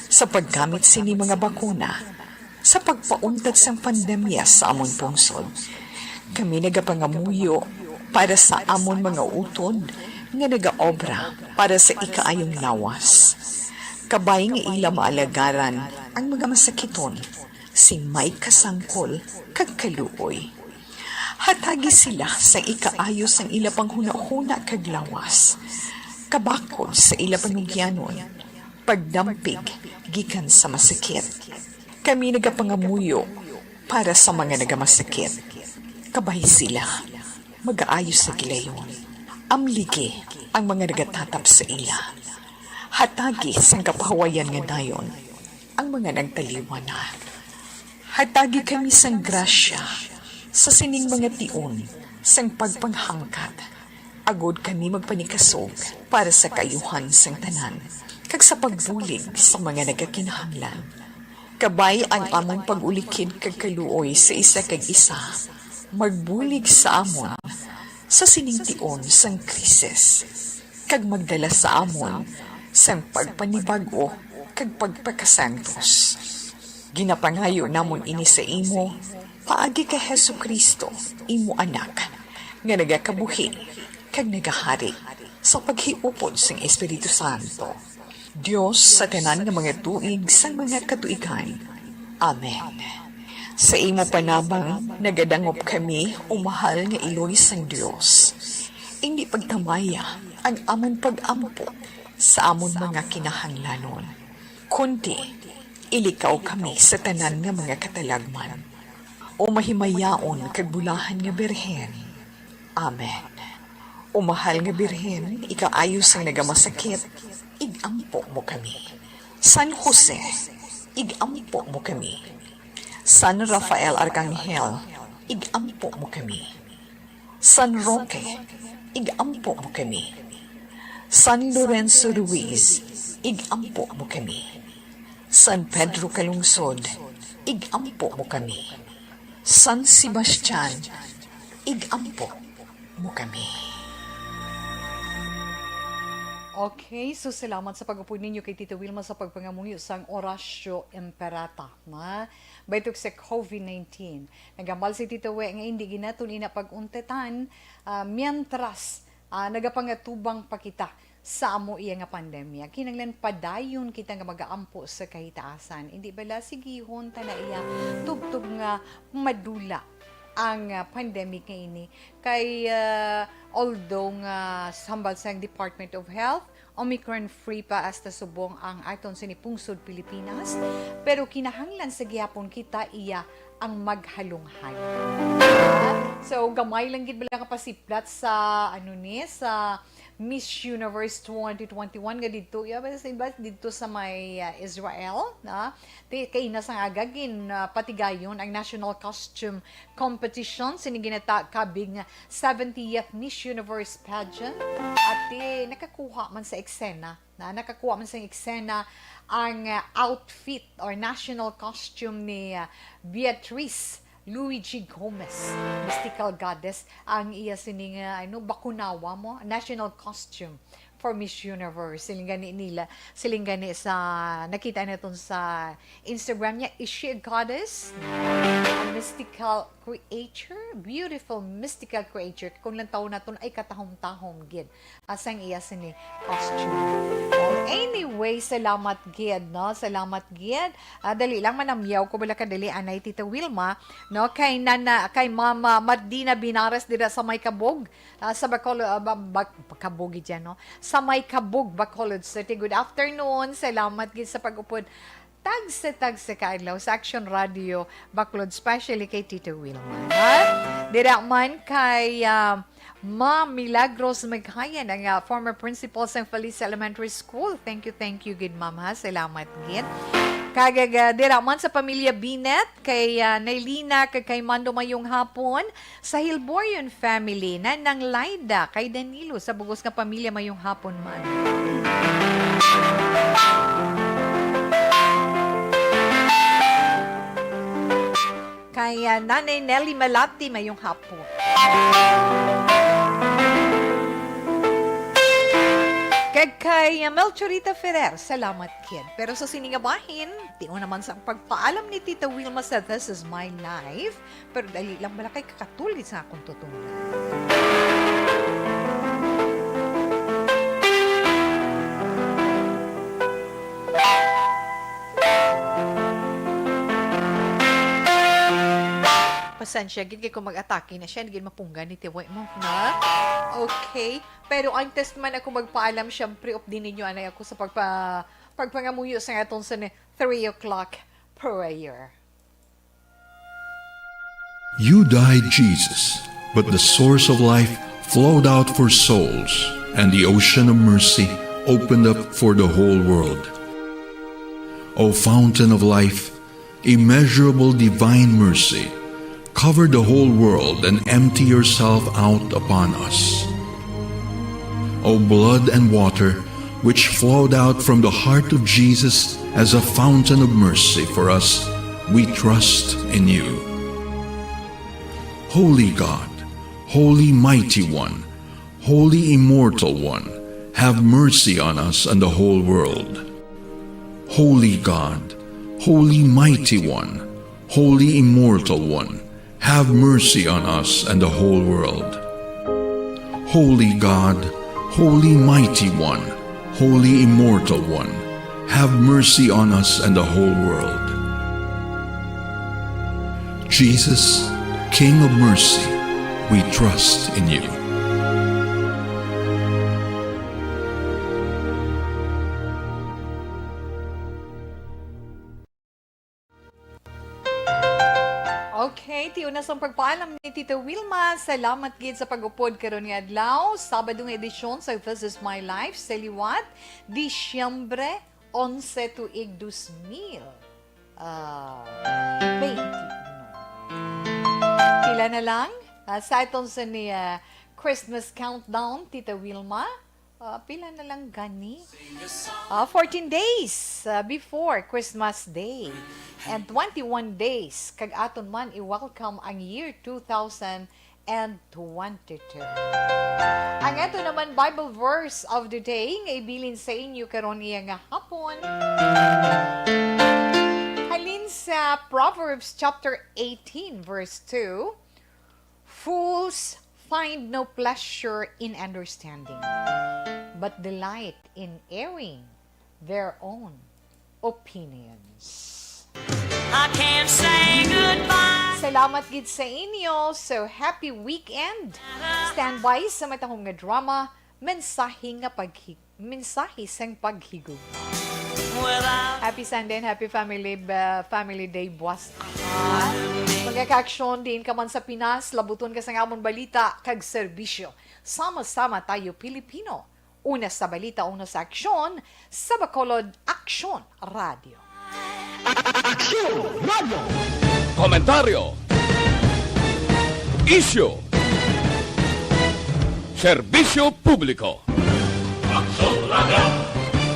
sa paggamit sini mga bakuna sa pagpauntat sang pandemya sa amon pungsod. Kami nagapangamuyo para sa amon mga utod nga nagaobra para sa ikaayong lawas. Kabay nga ila maalagaran ang mga masakiton sing may kasangkol kag kaluoy. Hatagi sila sa ikaayo sang ila panghunahuna kag lawas, kabakod sa ila panugyanon, pagdampig gikan sa masakit. Kami nagapangamuyo para sa mga nagamasakit. Kabay sila magaayo sa gilayon. Amligi ang mga nagatatap sa ila. Hatagi sang kapahuwayan nga dayon ang mga nagtaliwan na. Hatagi kami sang grasya sa sining mga tion sang pagpanghangkat, agod kami magpanikasog para sa kaayuhan sang tanan kag sa pagbulig sa mga nagakinahanglan. Kabay ang amon pag-ulikid kag kaluoy sa isa kag isa, magbulig sa amon sa sining tion sang krisis, kag magdala sa amon sang pagpanibag-o kag pagpakasantos. Ginapangayo namon ini sa imo paagi kay Jesu-Cristo, imo Anak, nga nagakabuhi kag nagahari sa paghiupod sang Espiritu Santo, Dios sa tanan nga mga tuig sang mga katuigan. Amen. Sa imo panabang nagadangop kami, o mahal nga Iloy sang Dios. Indi pagtamaya ang amon pag-ampo sa amon mga kinahanglanon, kundi ilikaw kami sa tanan nga mga katalagman, o mahimayaon kag bulahan nga Birhen. Amen. O mahal nga Birhen, ikaayo sang nagamasakit, ig-ampo mo kami. San Jose, ig-ampo mo kami. San Rafael Arcangel, ig-ampo mo kami. San Roque, ig-ampo mo kami. San Lorenzo Ruiz, ig-ampo mo kami. San Pedro Calungsod, ig-ampo mo kami. San Sebastian, ig-ampo mo kami. Okay, so salamat sa pag-upod ninyo kay Tita Wilma sa pagpangamuyo sang Oratio Imperata, na baitok sa covid nineteen. Naghambal si Tita We nga hindi gid naton ina pag-untetan, ah, mientras, ah, nagapangatubang pa kita sa amo iya nga pandemya. Kinahanglan padayon kita nga magaampo sa kahitaasan. Hindi bala, sigihon ta na iya tubtob nga madula ang, ah, pandemic nga ini. Kay, ah, although nga hambal sang Department of Health, Omicron-free pa hasta subong ang aton sini pungsod Pilipinas, pero kinahanglan sa gihapon kita iya ang maghalunghay. So, gamay lang gid bala ka pasiplat sa, ano ni, sa Miss Universe twenty twenty-one nga didto, iya ba sa iba? Didto sa may, ah, Israel, na? Ti-, kay ina sang aga gin, ah, patigayon ang national costume competition sini ginatawag nga seventieth Miss Universe pageant. At ti-, nakakuha man sa eksena, na nakakuha man sa eksena ang, ah, outfit or national costume ni, ah, Beatrice Luigi Gomez, mystical goddess, ang iya sining, ah, ano, bakunawa mo, national costume for Miss Universe. Siling gani nila, siling gani sa nakita naton sa Instagram niya, is she a goddess? A mystical creature? Beautiful mystical creature. Kung lantaw naton ay katahom-tahom gid. Asang iya sini costume. Well, anyway, salamat gid, no? Salamat gid. Ah, dali lang, manamyaw ko bala kadali, anay Tita Wilma, no? Kay Nana, kay Mama Mardina Binares dira sa may Kabog, ah, sa Bacol-, ah, ba-, ba-, Kabog gid yan, no? Sa may Kabog, Bacolod City. Good afternoon. Salamat gid sa pag-upod. Tagsa-tagsa ka adlaw sa Action Radio Bacolod, especially kay Tito Wilma, ha? Dira man kay, ah, Ma'am Milagros Maghayan, ang, ah, former principal sa Felicia Elementary School. Thank you, thank you, good ma'am, ha? Salamat gid. Kag, ah, dira man sa pamilya Binet, kay, ah, Nailina, kag kay Mando, mayong hapon. Sa Hilborion family, Nanang Laida, kay Danilo, sa bugos nga pamilya, mayong hapon man. Kay, ah, Nanay Nelly Malati, mayong hapon. Kag kay, ah, Melchorita Ferrer, salamat gid. Pero sa sini nga bahin, tion naman sa pagpaalam ni Tita Wilma sa This Is My Life. Pero dali lang bala kay kakatulid sa akong tutunan. Pasensya gid kay kung mag-atake na siya, hindi gid mapunggan ni tiwi mo, na? Okay. Pero antes man ako magpaalam, syempre, updin ninyo anay ako sa pagpa-, pagpangamuyo sa aton sa ni-, three o'clock prayer. You died, Jesus, but the source of life flowed out for souls, and the ocean of mercy opened up for the whole world. O fountain of life, immeasurable divine mercy, cover the whole world and empty yourself out upon us. O blood and water, which flowed out from the heart of Jesus as a fountain of mercy for us, we trust in you. Holy God, Holy Mighty One, Holy Immortal One, have mercy on us and the whole world. Holy God, Holy Mighty One, Holy Immortal One, have mercy on us and the whole world. Holy God, Holy Mighty One, Holy Immortal One, have mercy on us and the whole world. Jesus, King of mercy, we trust in you. Okay, ti una sang pagpaalam ni Tita Wilma. Salamat gid sa pag-upod karon nga adlaw. Sabado nga edisyon sa This Is My Life sa liwat, Disyembre onse, tuig dos mil, ah, twenty-one. Pila na lang, ah, sa aton sa ni, ah, Christmas countdown, Tita Wilma? Ah, pila na lang gani? Ah, fourteen days, ah, before Christmas Day. And twenty-one days, kag aton man i-welcome ang year two thousand twenty-two. Ang ato naman Bible verse of the day nga ibilin sa inyo karon iya nga hapon, halin sa Proverbs chapter eighteen, verse two, "Fools find no pleasure in understanding, but delight in airing their own opinions." I can't say goodbye. Salamat gid sa inyo. So, happy weekend. Stand by sa matahom nga drama, Mensahe nga Paghi-, Mensahe sang Paghigugma. Happy Sunday and happy family, uh, family day buwas. Mga kaaksyon, diin ka man sa Pinas, labuton ka sang amon balita kag serbisyo. Sama-sama tayo, Pilipino. Una sa balita, una sa aksyon, sa Bacolod Aksyon Radio. Aksyon Radio. Komentaryo. Isyu. Serbisyo publiko. Aksyon Radio.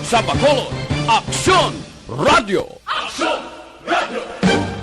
Sa Bacolod, Aksyon Radio. Aksyon